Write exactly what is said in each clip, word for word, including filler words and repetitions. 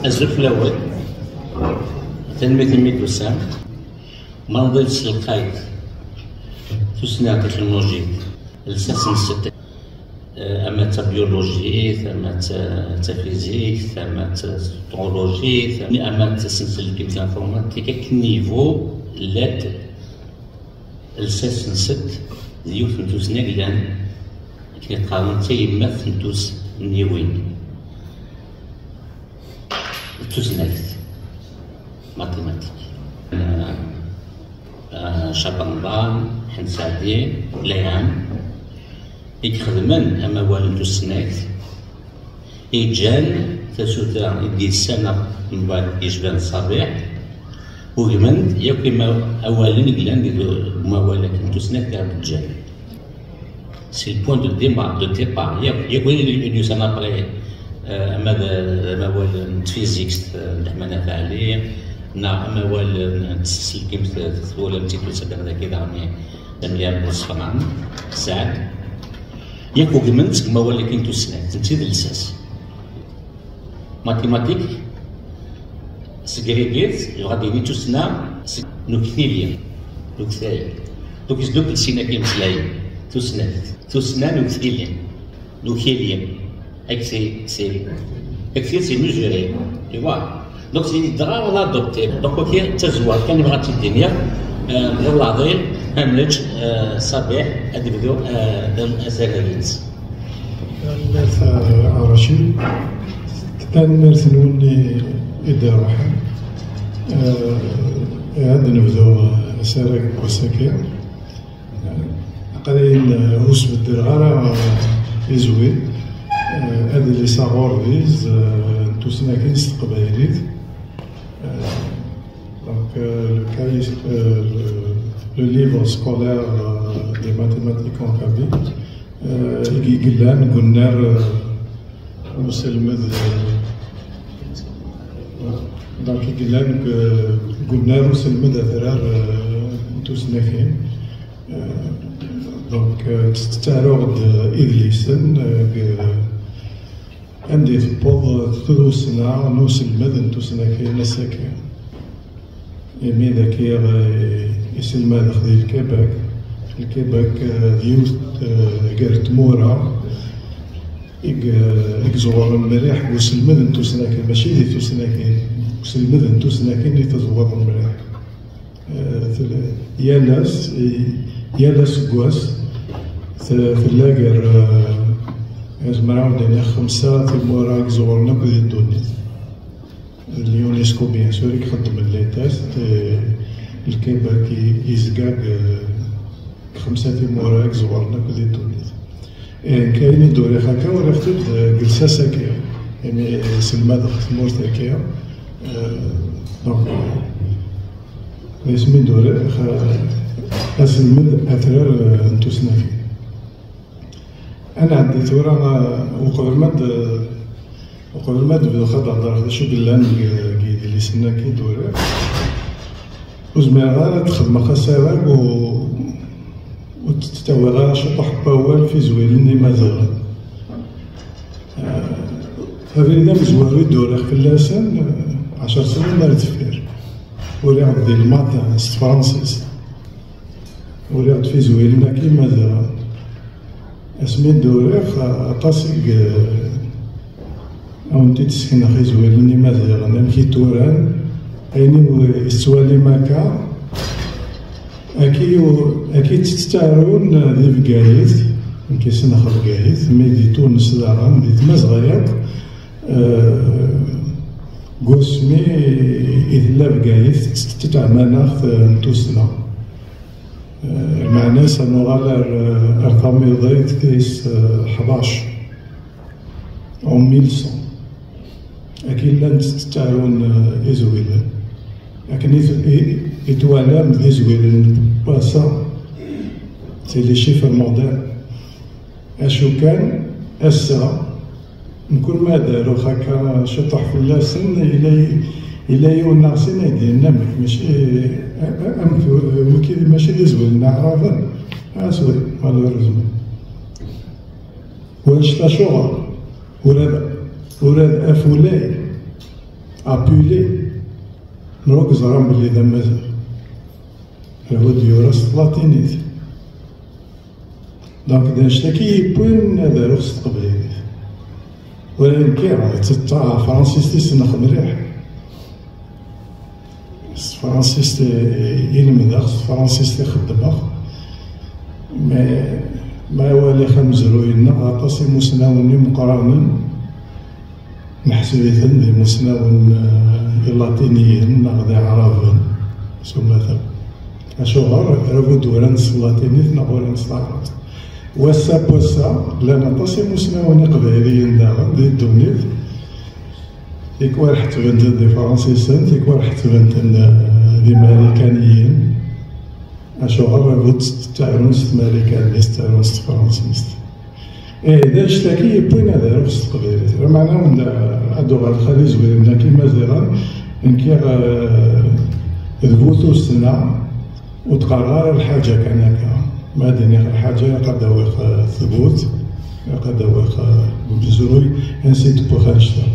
Azul fell-awen. Tanemmirt imi d-tusam. Ma nḍil s lqayt, tussna tatilnujit, lsas-nsent, eh, ama d tabyulujit, ama d ta-, d tafizikt, ama d tastrulujit, ama d tasenselkimt, informatik, akken niveau llant lsas-nsent d yiwet n tussna yellan, akken i qqaren, d tayemmat n tusniwin. D tusnakt, mathématique. Eh, eh, Caban Ḍan, Ḥend Saɛdi, Layɛan, i ixedmen amawal n tusnakt, i ǧǧan tasuta i d-yessaneɣ mbeɛd yecban ṣṣabiḥ, ugmen-d yakk ima-, awalen i yellan deg umawal akken n tusnakt i ɣ-d-ǧǧan. C'est le point de démarre, de départ. Yakk, yakk win i d-yusan après, eh, ama d, d amawal n tfizikt, eh, n Leḥmana At Ɛli, neɣ amawal n tselkimt, eh, twalamt-tt-id tusa-d dagi daɣen, eh, d amyar n Ṣefran, Saɛd. Yakk ugmen-tt deg umawal-agi n tusnakt, netta d lsas. Mathématique, seg rrigit, yebɣa ad yini tussna seg, n uktili, n uktay. Donc, yesdukel sin akka imeslayen. Tussna, tussna n uktili, n ukili. Ak c'est, c'est, ak c'est, c'est mesuré, tu vois. Donc, c'est une grande adopté. Donc, ok, d tazwart kan i bɣiɣ ad tt-id-iniɣ, euh, d leɛḍil, ad neǧǧ, euh, Ṣabiḥ, ad yebdu, euh, d azarag-ines. Tanemmirt a Racid. Tanemmirt-nwen i, i d-iruḥen. Eh, ad nebdu asarag n wass-agi. Eh, aql-ayen, eh, ur sbeddileɣ ara, eh, izwi. Eh, adlis aɣurbiz, eh, n tusnakin s teqbaylit. Eh, donc, eh, le cahier, eh, le, le livre scolaire, eh, des mathématiques en kabyle. Eh, i, i yellan deg unnar, eh, uselmed, eh, donc i yellan deg, deg unnar uselmed atrar, eh, n tusnakin. Eh, donc, eh, tt-, ttaruɣ-d idlisen, eh, deg, anda i tewweḍ tussna n uselmed n tusnakin ass-agi. Imi dagi, eh, iselmadeɣ di Lkebak. Lkebak, eh, d yiwet, eh, gar tmura i g-, i iẓewren mliḥ deg uselmed n tusnakin, mačči di tusnakin, deg uselmed n tusnakin i tẓewwer mliḥ. Eh, tel-, yal ass, i, yal aseggas, te-, tella gar, eh, zemreɣ ad d-iniɣ xemsa timura i iẓewren akk di ddunit. D l'UNESCO, bien sûr, i ixeddmen les tests, eh, Lkebak i, yezga deg, eh, xemsa timura i iẓewren akk di ddunit. Eh, kayen i d-uriɣ akka, uriɣ-t-id, eh, deg lsas-agi, imi, eh, selmadeɣ tmurt-agi. Eh, donc, eh, asmi d-uriɣ, eh, aselmed atrar, eh, n tusnakin. Ad nɛeddi tura, eh, uqbel ma d-, uqbel ma d-bduɣ ad d-hedreɣ d acu yellan deg, deg yidlisen-agi d-uriɣ. Ur zmireɣ ara ad xedmeɣ asarag u-, ur d-ttawiɣ ara ciṭuḥ n wawal f izwilen n Imaziɣen. Eh, abrid amezwaru i d-uriɣ fell-asen, eh, ɛecr snin ar deffir. Uriɣ-d di lmatin s tefransist. Uriɣ-d f izwilen-agi Imaziɣen. Asmi d-uriɣ, aṭas i, eh, ad wen-t-id-sekneɣ izwilen n Imaziɣen, amek i tturan, ayen i yettwalim akka, aki, aki tt-, ttarun di Bgayet, nekk ssneɣ Bgayet, mi di Tunes daɣen, di Tmazɣa yakk, eh, deg wasmi i tella Bgayet tettɛemanaɣt n tussna. Eh, lmeɛna-s ad nuɣal ar, ar tamiḍi tis, eh, ḥdac, en mille cent. Akken llan ttarun, eh, izwilen. Akken i t-, i, i twalam d izwilen n wass-a, c'est les chiffres modernes. Acu kan, ass-a, mkul ma ad aruɣ akka ciṭuḥ fell-asen, yella, yella yiwen neɣ sin ay d-yenna amek, mačči, a-, a-, amek, wiki mačči d izwilen n Iɛraben. Ah, sway, malheureusement. Wanect-a acuɣer? Ula d, ula d afulay. Apulé, nruḥ ẓran belli d amaziɣ. Lɛud yura s tlatinit. Donc, d annect-agi yewwin ad aruɣ s teqbaylit. Wala nekki, d tafransist i ssneɣ mliḥ. S tefransist i lemdeɣ, s tefransist i xeddmeɣ. Mais ma waliɣ amezruy-nneɣ, aṭas imusnawen imeqqranen, neḥseb-iten d imusnawen, eh, ilatiniyen neɣ d iɛraben, s umata. Acuɣer? Lɛud uran s tlatinit neɣ uran s taɛrabt. Wass-a n wass-a, llan aṭas imusnawen iqbayliyen daɣen di ddunit, tikwal ḥettben-ten d ifransisen, tikwal ḥettben-ten, eh, d imarikaniyen. Acuɣer lɛud ttaɛrun s tmarikanit, ttaɛrun s tefransist? Eh, d annect-agi yewwin ad aruɣ s teqbaylit. Lameɛna ad d-uɣaleɣ ɣer izwiren-agi Imaziɣen, nekki, eh, d bu tussna, ur d-qqareɣ ara lḥaǧa kan akka. Ma ad d-iniɣ lḥaǧa, ilaq ad d-awiɣ, eh, tbut, ilaq ad d-awiɣ, eh, amezruy, ansi d-wwiɣ annect-a.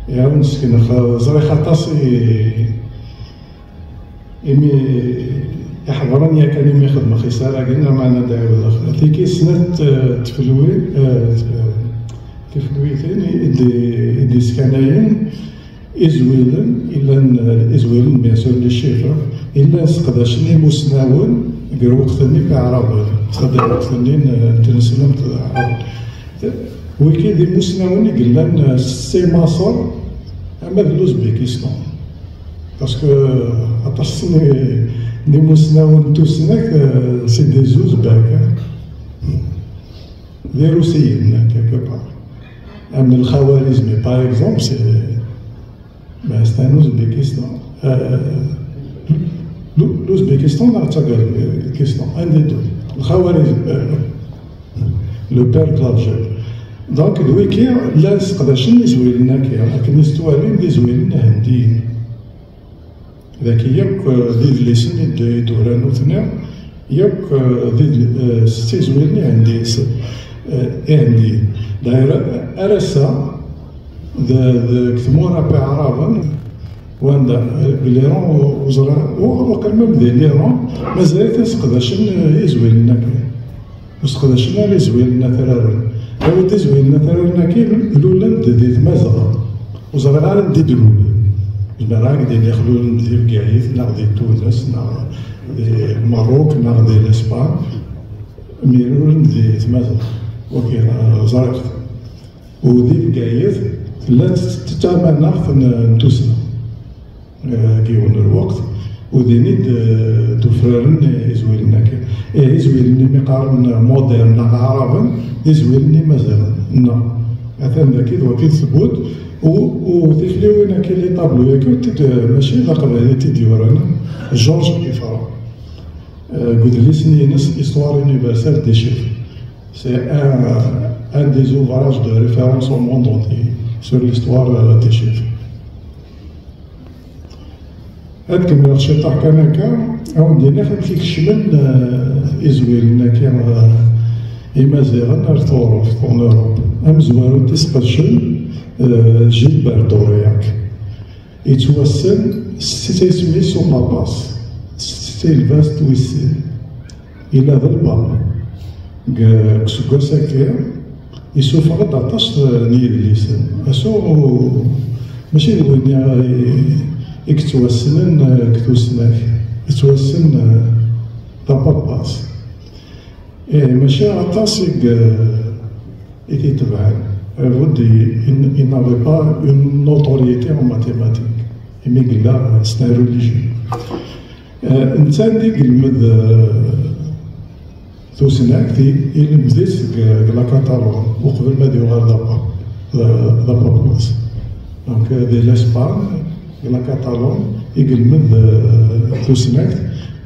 Iɛawen sekneɣ, eh, ẓriɣ aṭas i, imi iḥeḍren yakan, imi xedmeɣ isarag-nni, lameɛna ad d-ɛiwdeɣ. Tigi snat, eh, tfelwi-, eh, t-, eh, tiflwitin i d-, i d-iskanayen izwilen, illan, eh, izwilen, bien sûr, les chiffres, illan sseqdacen imusnawen deg lweqt-nni tiɛrabin, sqedacen lweqt-nni n, n tneslemt tiɛrabin. Wigi d imusnawen i yellan, eh, si Maṣer ama d l'Ouzbékistan. Parce que, eh, aṭas n, n imusnawen n tusnakt, eh, c'est des Ouzbèques, hein. D Irusiyen, quelque part. Am Lxawarizmi, par exemple, c'est, ben, c'est un Ouzbékistan. Euh, l'Ou-, l'Ouzbékistan, neɣ d Tagarkistan, un des deux. Lxawarizm, euh, le père de l'Algérie. Donc, d wigi llan sseqdacen izwilen-agi, akken i s-ttwalin d izwilen ihendiyen. Dagi yakk, eh, d idlisen i d-, i d-ura nutni, yakk, eh, d idl-, eh, s tizwilin ihendi-, s-, eh, ihendiyen. D'ailleurs, ar ass-a, d-, deg tmura tiɛraben, wanda, eh, l'Iran, ur ẓriɣ, u-, waqil même di l'Iran, mazal-iten sseqdacen, eh, izwilen-agi. Ur sseqdacen ara izwilen atraren. Lɛud izwilen atraren-agi lulen-d di Tmazɣa. Ur ẓriɣ ara anda i d-lulen. Zemreɣ ad k-d-iniɣ lulen-d di Bgayet, neɣ di Tunes, neɣ di Lmerruk, neɣ di Lispan. Mi lulen-d di Tmazɣa. Wagi, eh, ẓriɣ-t. U di Bgayet tella t-, t-, tamaneɣt n, n tussna. Eh, deg yiwen n lweqt, u din i d-, d-ufraren izwilen-agi. Eh, izwilen imi qqaren modern neɣ aɛraben, d izwilen imaziɣen. Neɣ atan dagi d wagi tewwet, u, u tifliwin-agi, les tableaux-agi, ur t-id-, mačči d aqbayli i t-id-yuran, Georges Ifra. Eh, deg udlis-nni-ines, Histoire universelle des chiffres. C'est un, un des ouvrages de référence au monde entier sur l'histoire, euh, des chiffres. Ad kemmleɣ ciṭuḥ kan akka, ad wen-d-iniɣ amek i kecmen, eh, izwilen-agi, eh, imaziɣen ar Tuṛuft, en Europe. Amezwaru i t-isqedcen, eh, Gilbert d'Aurillac. Yettwassen s tismi-s upapas, s tilbast wis sin. Yella d lbab. Deg, deg useggas-agi, yessufeɣ-d aṭas n yidlisen. Asuɣ, mačči d win i, i yettwassnen deg tusnakt, yettwassen d apapas. Ih, mačči aṭas i, i t-itebɛen. Lɛud i, i, il n'avait pas une notoriété en mathématiques. Imi yella, c'est un religieux. Eh, netta anda i yelmed, eh, tusnakt, i, ilemd-itt deg, deg la Catalogne, uqbel ma d-yuɣal d apa-, d, d apapas. Donc, eh, di l'Espagne, deg la Catalogne, i yelmed, eh, tusnakt,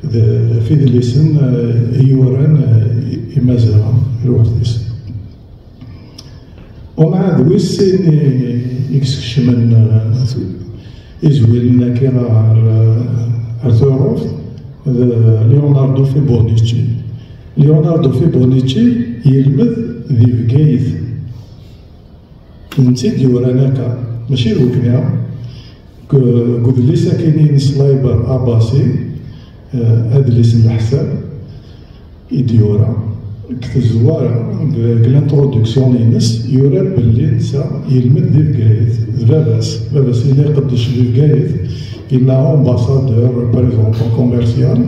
d, f idlisen, eh, i yuran, eh, i, imaziɣen, lweqt-is. Umɛad wis sin i, i yeskecmen, eh, izwilen-agi ɣer, eh, ɣer Tuṛuft, d Leonardo Fibonacci. Leonardo Fibonacci yelmed di Bgayet. D netta i d-yuran akka, mačči d wekni. Deg udlis akkin-ines Liber Abasi, eh, adlis n leḥsab i d-yura, deg tezwara, deg l'introduction-ines, yura belli netta yelmed di Bgayet, d baba-s. Baba-s yella iqeddec di Bgayet, yella ambassadeur, par exemple, commercial,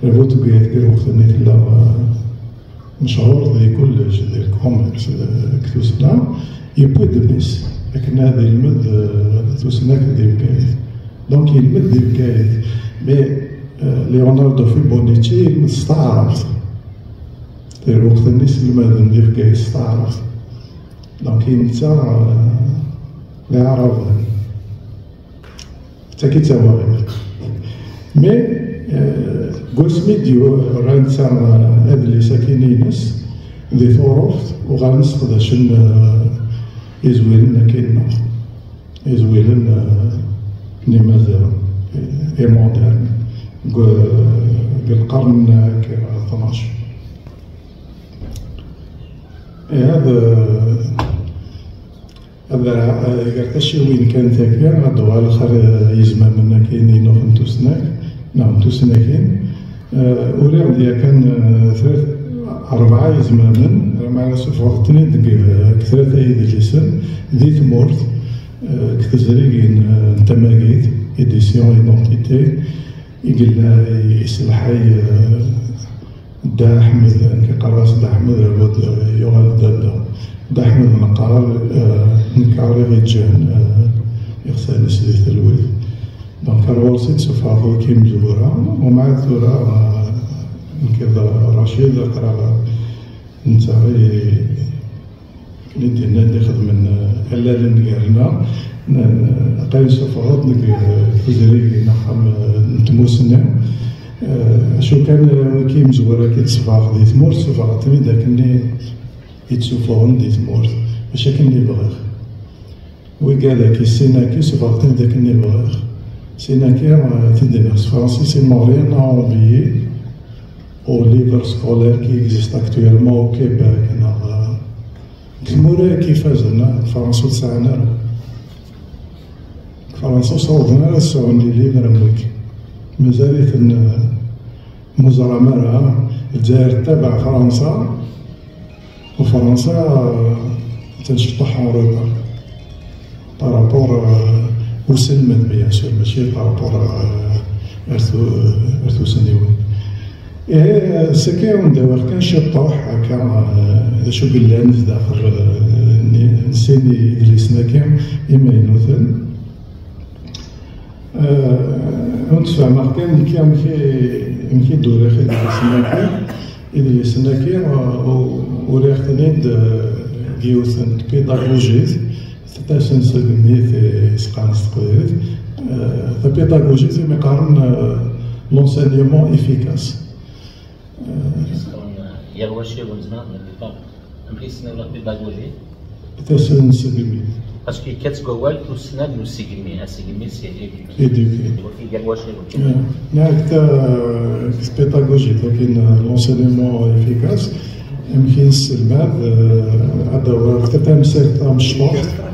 bu Bgayet di lweqt-nni tella, eh, mechuṛ di kullec, di lkumirs, eh, deg tussna, yewwi-d mmi-s akken ad ilmed, eh, tusnakt di Bgayet. Donc, yelmed di Bgayet. Mais, eh, Leonardo Fibonacci yelmed s taɛrabt. Di lweqt-nni selmaden di Bgayet s taɛrabt. Donc, i netta, eh, d Iɛraben. D tagi d tawaɣit. Mais, eh, deg wasmi d-yura netta, eh, adlis akkin-ines di Tuṛuft, uɣalen sseqdacen, eh, izwilen akkin-nneɣ. Izwilen, eh, n Imaziɣen, eh, imodern, deg, deg lqern, eh, tnac. Ihi, eh, Ad, eh, gar taciwin kan tagi, ad d-uɣal xer, eh, yizmamen akkin-inu n tusnakt, neɣ n tusnakin. Eh, uriɣ-d yakan, eh, tlata, rebɛa yizmamen, meɛna sufɣeɣ-ten-id deg, eh, deg tlata yidlisen, di tmurt, eh, deg tezrigin, eh, n tamagit, édition Identité, i yella iselḥay, eh, Dda Ḥmed, nekk qqareɣ-as Dda Ḥmed, yerwel-d, yuɣal d Dadda. Dda Ḥmed neqqar, eh, nekk ɣriɣ iǧǧan, eh, iɣsan-is di telwit. Donc, ar ɣur-s i d-sufɣeɣ tura imezwura, umɛad tura, eh, nekk d Racid, aql-aɣ netta i Akken i d-yenna, d ixedmen, eh, allalen gar-nneɣ, n-, n-, aql-i sufɣeɣ-d deg, eh, tizrigin axxam, eh, n tmussni. Eh, acu kan, eh, wiki imezwura-agi d-sufɣeɣ di tmurt, sufɣeɣ-ten-id akken i, i d-sufɣen di tmurt, mačči akken i bɣiɣ. Wigad-agi, sin-agi, sufɣeɣ-ten-id akken i bɣiɣ. Sin-agi, eh, t-id-iniɣ s tefransist, ils n'ont rien à envier au livre scolaire qui existe actuellement au Québec, neɣ, eh, Deg tmura-agi ifazen, Fransa ur t-sɛan ara. Fransa ur ssawḍen ara ad sɛun les livres am wigi. Mazal-iten, eh, muẓram ara. Lezzayer tettabaɛ Fransa, u Fransa, eh, attan ciṭuḥ en retard. Par rapport, euh, uselmed, bien sûr, mačči par rapport, euh, ar tu-, ar tusniwin. Ihi, saki anda awiɣ kan ciṭuḥ, akka, euh, d acu yellan zdaxel, euh, n, n sin idlisen-agi imaynuten. Euh, ur d-sfehmeɣ kan nekki amek i, amek i d-uriɣ idlisen-agi. Idlisen-agi, euh, u-, uriɣ-ten-id, euh, deg yiwet n tpidagujit, Tasenselmit i s-qqaren s teqbaylit, eh, tapidagujit i mi qqaren, eh, l'enseignement efficace. Eh, Yal wacirun zemreɣ ad nefk amek i ssnen la pédagogie? Tasenselmit. Parce que yekka-tt deg wawal tussna n usegmi. Asegmi, c'est éduquer. Éduquer. Donc, yal wacirun. Eh, neɣ ta-, tapidagujit, lakin, eh, l'enseignement efficace, amek i nesselmad, eh, ad d-awiɣ tamsirt tamecṭuḥt.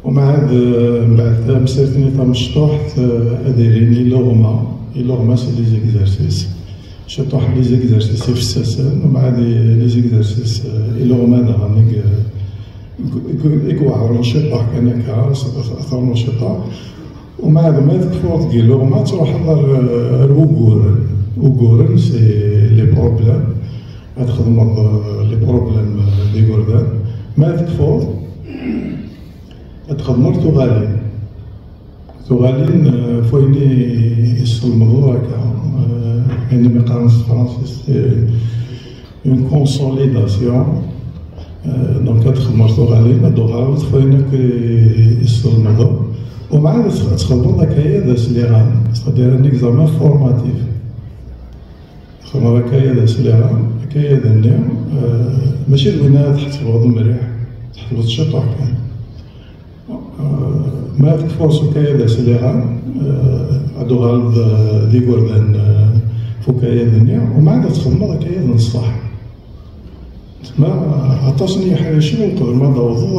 Umɛad, eh, mbeɛd tamsirt-nni tamecṭuḥt, eh, ad ilin iluɣma. Iluɣma, c'est les exercices. Ciṭuḥ les exercices ifessasen, umɛad i-, les exercices, eh, iluɣma daɣen i i-, i-, i iweɛren ciṭuḥ kan akka, s-, s-, ternu ciṭuḥ. Umɛad ma tekfuḍ deg iluɣma, ad truḥeḍ ar, ar wuguren. Uguren, c'est les problèmes. Ad txedmeḍ, eh, les problèmes, eh, d igerdan. Ma tekfuḍ, ad txedmeḍ tuɣalin. Tuɣalin, eh, f wayen i, i tesselmeḍeḍ akka, eh, ayen umi qqaren s tefransist, eh, une consolidation. Eh, donc, ad txedmeḍ tuɣalin, ad d-tuɣaleḍ f wayen akk i, i tesselmeḍeḍ. Umɛad ad tx-, ad txedmeḍ akayad asliɣan, c'est-à-dire un examen formatif. Xedmeɣ akayad asliɣan, akayad-nni, eh, mačči d win ara tḥesbeḍ mliḥ, tḥesbeḍ ciṭuḥ kan. Eh, ma tekfuḍ s ukayad asliɣan, eh, ad tuɣaleḍ, eh, d igerdan, eh, f ukayad-nni, umɛad ad txedmeḍ akayad n ṣṣeḥ. Ma aṭas n yiḥricen uqbel ma d-tawḍeḍ,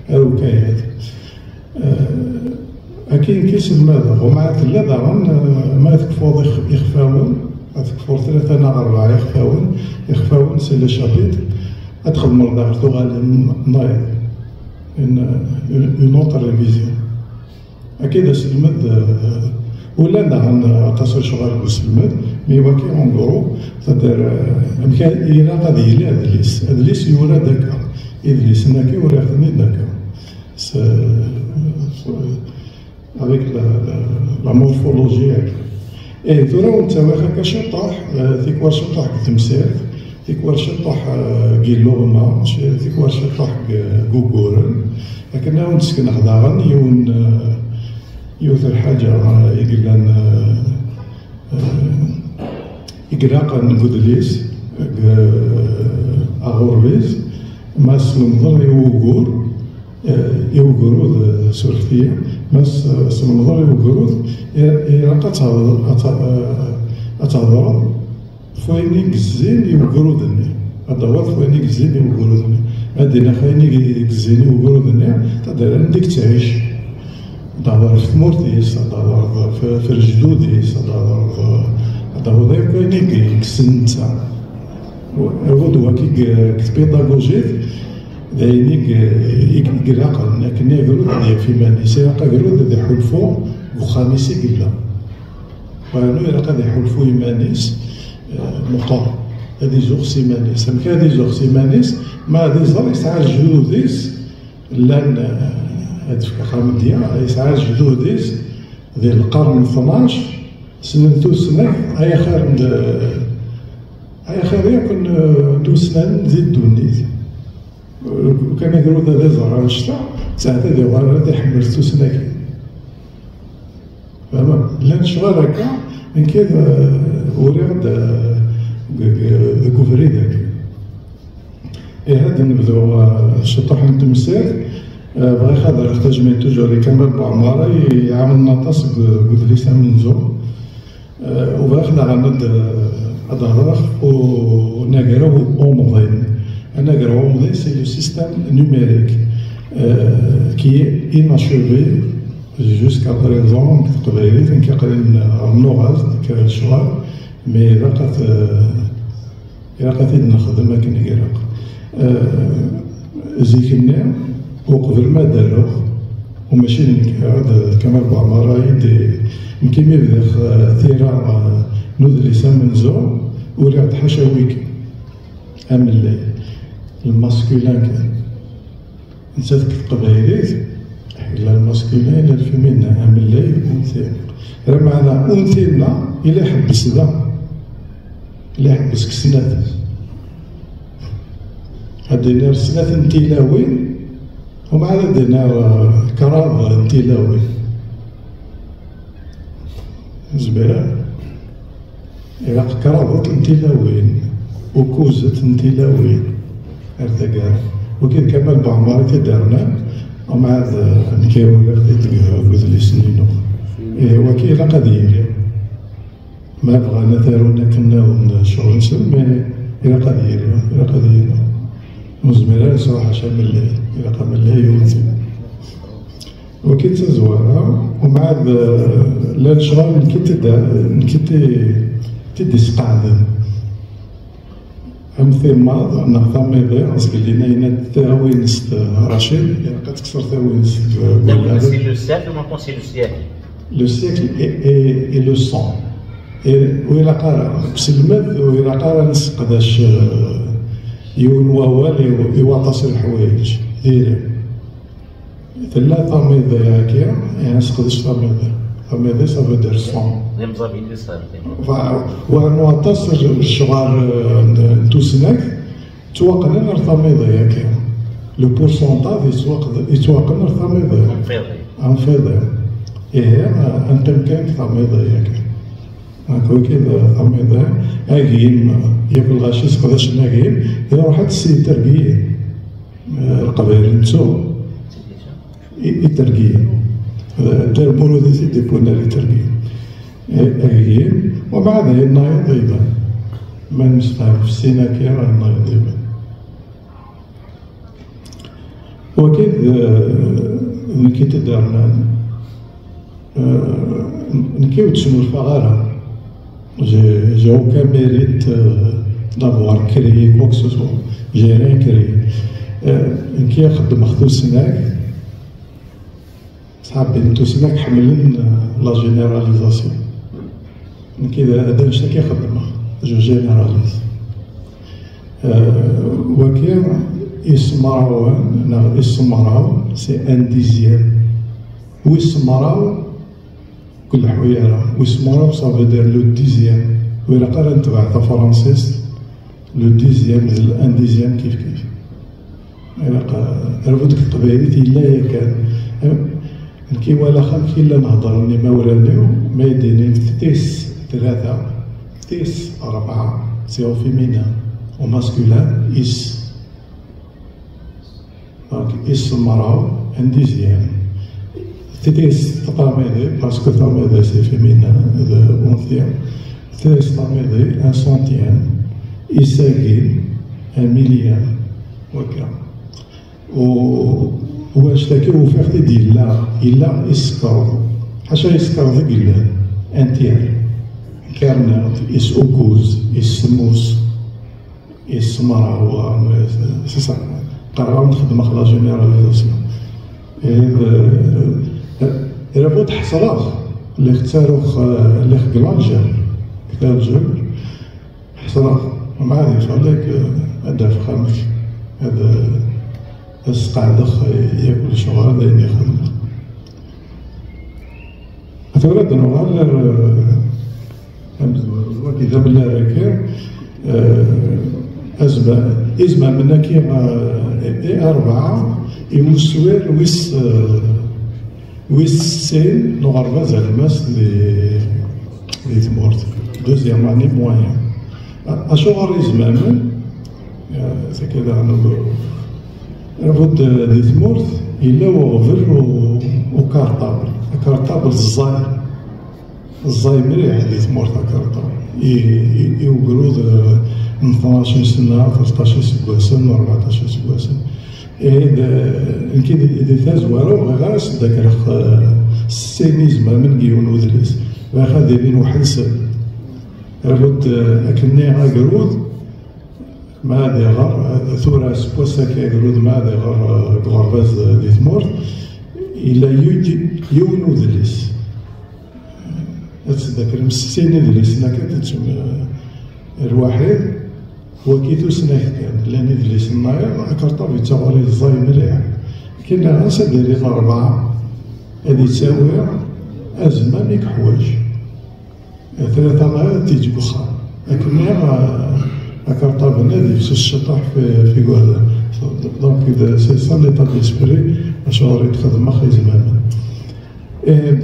eh, ar ukayad. Eh, Akin ki selmadeɣ, u mɛa tella daɣen, eh, ma tekfuḍ ix-, ixfawen, ad tekfuḍ tlata neɣ rebɛa ixfawen, ixfawen c'est le chapitre, ad txedmeḍ daɣ tuɣalin nnayeḍ, une, une, une autre révision. Akka d aselmed, eh, ula daɣen aṭas n lecɣal deg uselmed, mais waki en gros, c'est-à-dire, eh, amek ilaq ad yili adlis. Adlis yura-d akka, idlisen-agi uriɣ-ten-id akka. S-, s-, avec la, la, la morphologie. Eh, tura ur nettawi akka ciṭṭaḥ, eh, tikwal ciṭṭaḥ deg temsirt, tikwal ciṭṭaḥ, eh, deg yiluɣma, ci-, tikwal ciṭṭaḥ deg, deg uguren. Akken ad wen-d-sekneɣ daɣen yiwen, eh, yiwet lḥaǧa, eh, i yellan, eh, eh, i ilaqen deg udlis, deg, eh, aɣurbiz, ma slemḍen i wugur, eh, i ugrud, eh, surfet-iyi, ma s-, slemḍen i ugrud, i-, ilaq ad tehḍ-, ad te-, eh, ad thedreḍ ɣef wayen i yezzin i ugrud-nni. Ad d-tawiḍ ɣef wayen i yezzin i ugrud-nni. Ad d-iniɣ ɣef wayen i yezzin i ugrud-nni, ad d-, anda i yettɛic. Ad d-thedreḍ ɣef tmurt-is, ad d-thedreḍ ɣef, ɣef lejdud-is, ad d-thedreḍ, ad d-tawiḍ akk ayen i yekksen netta. Akud waki deg, deg tpidagujit, d ayen i, i, i ilaqen akken agrud ad yaf iman-is, ilaq agrud ad iḥulfu deg uxxam-is i yella. Waɛnu ilaq ad iḥulfu iman-is, eh, meqqer, ad izuɣ s iman-is. Amek ad izuɣ s iman-is? Ma ad iẓer yesɛa lejdud-is, llan, eh, ad d-fkeɣ amedya, yesɛa lejdud-is di lqern n tnac, ssnen tusnakt, ay axir n d-, ay axir yakk n, n tussna di ddunit. Kan agrud ad iẓer annect-a, saɛet ad yuɣal ad iḥemmel tusnakt. Fehmeḍ? Llan lecɣal akka, nekk d, uriɣ-d, eh, deg, deg ubrid-agi. Ihi ad nebdu, eh, ciṭuḥ n temsirt. Eh, bɣiɣ ad rreɣ tajmilt toujours i Kamal Buɛmara, i iɛawnen aṭas deg, deg udlis amenzu. Eh, u bɣiɣ daɣen ad, ad d-hḍreɣ ɣef unagraw umḍin. Anagraw umḍin, c'est le système numérique, euh, qui est inachevé jusqu'à présent, deg teqbaylit, nekk aql-i rnuɣ-as-d kra n lecɣal, mais ilaq ad, ilaq ad t-id-nexdem akken i ilaq. Eh, zik-nni, uqbel ma d-aruɣ, u mačči d nekk, d Kamal Buɛmara i d, nekk imi bdiɣ, eh, tira, eh, n udlis amenzu, uriɣ-d ḥaca wigi, amellal, le masculin kan. Nettat deg teqbaylit, la le masculin, la le féminin, amellal, unti. Lameɛna unti-nneɣ, ila iḥebbes da. Ila iḥebbes deg snat. Ad d-iniɣ snat n tilawin, umɛad ad d-iniɣ, eh, kraḍ n tilawin. Nezmer. Ilaq kraḍet n tilawin, u kuzet n tilawin ar taggara. Wagi d Kamal Buɛmara i t-id-rnan, umɛad, eh, nekk uriɣ-t-id deg udlis-nni-inu. Ihi wagi ilaq ad yili. Ma bɣan ad t-arun akken nniḍen ccɣel-nsen, mais ilaq ad yili, ilaq ad yili. Ur nezmir ara nesɛu ḥaca amellay, ilaq amellay i unti. Wagi d tazwara, umɛad, eh, llan lecɣal nekk i t-id-, nekk i t-, t-id-isqeɛden. Am timmaḍ neɣ tamiḍi, zgelli ma yenna-d tawinest, eh, Racid, ilaq ad tekser tawinest deg, deg Tawinest, c'est le cercle, maintenant c'est le siècle. Le siècle et, et, et le sang. Et, ur ilaq ara, deg uselmed, ur ilaq ara nesseqdac, eh, yiwen wawal i, i waṭas n leḥwayeǧ. Diri. Tella tamiḍi-agi, eh, nesseqdec tamiḍi. Tamiḍi, ça veut dire sang. D imẓabiyen i sɛan tamiḍi. Wa-, waɛnu aṭas n lecɣal, eh, n, n tusnakt, ttwaqqnen ar tamiḍi-agi. Le pourcentage yettwaq-, yettwaqqen ar tamiḍi. Anfiḍi. Anfiḍi. Ihi, eh, ad neqqim kan deg tamiḍi-agi. Donc, wagi d tamiḍi, agim, yakk lɣaci seqdacen agim, iruḥ-d s itergiyen. Eh, Leqbayel nettu i, itergiyen. Eh, Dda Lmulud i t-id-iwwin ar itergiyen. Eh, agim, wa mɛad ayen nnayeḍ iban. Ma nemsefham f sin akka, ayen nnayeḍ iban. Wagi d, eh, d nekk i t-id-rnan. Euh, nekki ur d-smurfeɣ ara. J'ai aucun mérite euh, d'avoir créé quoi que ce soit. J'ai rien créé. Euh, nekki xeddmeɣ tusnakt. Sḥabbin tusnakt ḥemmlen euh, la généralisation. Nekki d annect-agi xeddmeɣ. Je généralise. Euh, waki isemrawen neɣ isemraw, c'est un dixième. Wis mraw, ur leḥḥu ara. Wis mraw, ça veut dire le dixième. Ur ilaq ara netbeɛ tafransist, le dixième d un dixième kif kif. Ilaq, eh, rbu deg teqbaylit yella yakan. Eh, nekk i walaɣ amek i llan heddren imawlan-iw, ma i d-inin tis tlata, tis rebɛa, c'est au féminin, au masculin, is. Donc, is mraw, un dixième. Tis tamiḍi, parce que tamiḍi c'est féminin, de onzième. Tis tamiḍi, un centième. Is-agi, un millième. Waka. U wannect-agi ufiɣ-t-id yella, yella is kraḍ. Ḥaca is kraḍ i yellan. Un tiers. Karniḍ, is ukuz, is semmus. Isemraw, c'est ça. Qqareɣ-awen xedmeɣ la généralisation. Et, euh, euh, rbu-d ḥesreɣ, lliɣ ttaruɣ, euh, lliɣ deg l'Algérie, deg l'Algérie. Ḥesreɣ, ma ad yeffeɣ, like, euh, ad d-afeɣ amek, ad, euh, ad sqeɛdeɣ, euh, yakk lecɣal, d ayen i xedmeɣ. Tura ad nuɣal ar, eh, amezwaru, wagi d amellal-agi, eh, azma-, izmamen-agi, eh, i rebɛa, i uswir wis, eh, wis sin n uɣerbaz alemmas di, di tmurt, deuxième année moyen. A-, acuɣer izmamen? Eh, tagi daɣen, rbu-d di tmurt, yella uɣbel u-, ukarṭabel. Akarṭabel ẓẓay. Ẓẓay mliḥ di tmurt akerṭa. I, i, i ugrud, eh, n tnac sena, tleṭṭac iseggasen, rbeɛṭac iseggasen. Ihi d, nekki di, di tazwara ur bɣiɣ ara s-d-akreɣ, eh, sin izmamen deg yiwen udlis. Bɣiɣ ad ilin weḥd-sen. Rbu-d, eh, akken-nni agrud, ma ad iɣer, eh, tura s wass-agi agrud ma ad iɣer, eh, deg uɣerbaz, eh, di tmurt, yella yugi yiwen udlis. Ad teddakrem settin idlisen akka, ad tettum, eh, lwaḥid, wagi tusnakt kan. Llan idlisen nnayeḍ, akarṭab yettaɣuri ẓẓay mliḥ. Kina ɣas ad d-ilin rebɛa, ad yettawi azmam i yeḥwaǧ. Tlata nnayeḍ ad t-yeǧǧ deg uxxam. Akken-nni, eh, akarṭab-nni ad yefsus ciṭuḥ fi, fi wada. Donc, c'est ça l'état d'esprit, acuɣer i d-xedmeɣ izmamen. Ih, deg,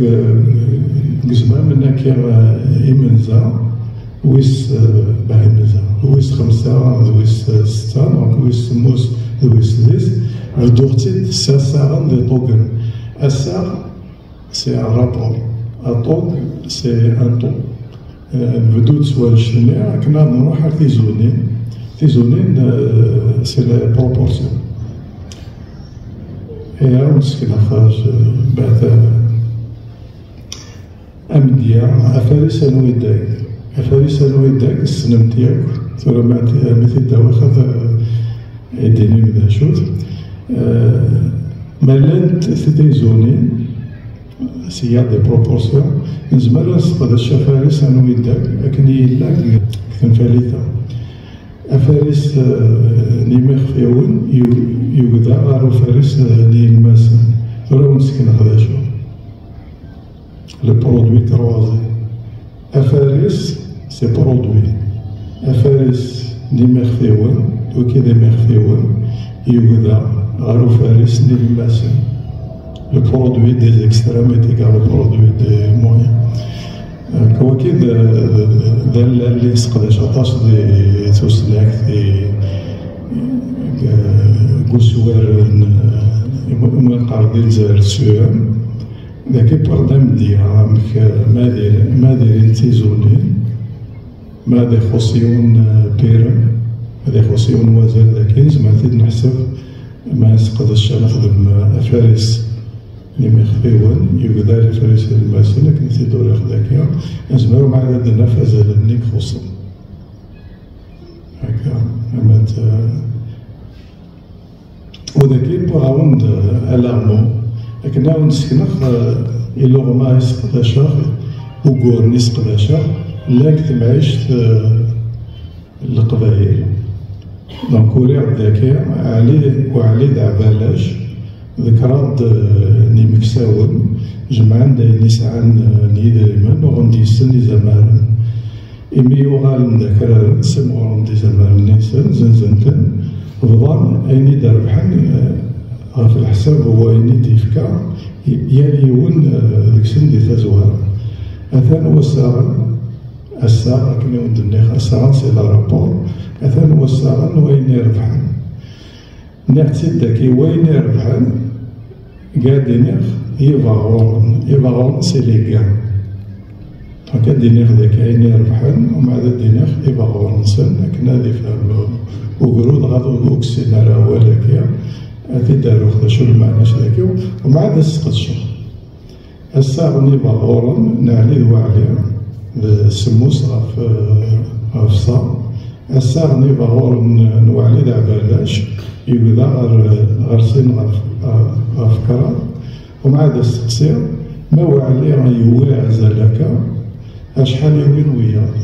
deg uzmam-nni akka, eh, imenza, wis, eh, bah, imenza, wis xemsa d wis, eh, setta, donc wis semmus d wis sḍis, bedduɣ-tt-id s assaɣen d iṭugen. Assaɣ, c'est un rapport. Aṭug, c'est un taux. Eh, nbeddu-d s wannect-nni, akken ad nruḥ ar tizunin. Tizunin, eh, c'est les proportions. Ihi, ad wen-d-sekneɣ xerj, eh, beɛda amedya, afaris anwa ideg. Afaris anwa ideg, tessnem-t yakk. Tura ma t-, ma t-id-awiɣ, ad, eh, d-tinim d acu-t. Eh, ma llant tizunin, s'il y a des proportions, nezmer ad nesseqdec afaris anwa ideg, akken i yella deg, deg tenfalit-a. Afaris, eh, n yimixfiwen yu-, yugda ɣer ufaris, eh, n yilmasen. Tura ad wen-d-sekneɣ d acu. Le produit croisé. Afaris, c'est produit. Afaris n yimixfiwen, wagi d imixfiwen, yugda ɣer ufaris n yilmasen. Le produit des extrêmes est égal au produit des moyens. Donc, wagi d, d, d allal i nesseqdac aṭas di tusnakt, di, deg, deg uswir n, i mu-, i mu neqqar di Lezzayer S E M. Dagi, par d amedya, amek, ma d, ma d tizunin, ma ad ixuṣ yiwen, eh, pirem, ad ixuṣ yiwen wazal dagi, nezmer ad t-id-neḥseb, ma nesseqdec ad nexdem, eh, afaris, n imixfiwen, yugdal ifris ilmasen, akken i t-id-uriɣ dagi, nezmer umɛad ad d-naf azal-nni ixuṣṣen. Akka, amat, eh, u dagi wwiɣ-awen-d, eh, alaɣmu, akken ad awen-d-sekneɣ, eh, iluɣma i seqdaceɣ, uguren i seqdaceɣ, llan deg temɛict, eh, n Leqbayel. Donc, uriɣ-d dagi Ɛli, Uɛli d Ɛbalac, d kraḍ, eh, n yimeksawen, jemɛen-d ayen i sɛan, eh, n yidrimen, uɣen-d yes-sen izamaren. Imi uɣalen d akraren, ssimɣuren-d izamaren-nsen, zenzen-ten, bḍan ayen i d-rebḥen, eh, ɣef leḥsab n wayen i d-yefka yal yiwen, eh, deg-sen di tazwara. Atan wassaɣen, ass-a, akken i wen-d-nniɣ, assaɣen c'est le rapport, atan wassaɣen n wayen i rebḥen. Nniɣ-tt-id dagi, wayen i rebḥen, gad iniɣ, ibaɣuren, ibaɣuren c'est les gains. Donc, ad d-iniɣ dagi ayen i rebḥen, umɛad ad d-iniɣ ibaɣuren-nsen, akken ad ifhem, uh, ugrud, dɣa ur ur kssin ara awal-agi, ad t-id-aruɣ d acu lmeɛna-s dagi, umɛad ad s-sqedceɣ. Assaɣ n ibaɣuren n Ɛli d Waɛli d semmus ɣef, uh, ɣef ṣa. Assaɣ n ibaɣuren n Waɛli d Ɛbalac yebda ɣer, ɣer sin ɣef, ɣef kraḍ. Umɛad asteqsi, ma Waɛli yewwi azal akka, acḥal yewwin wiyaḍ?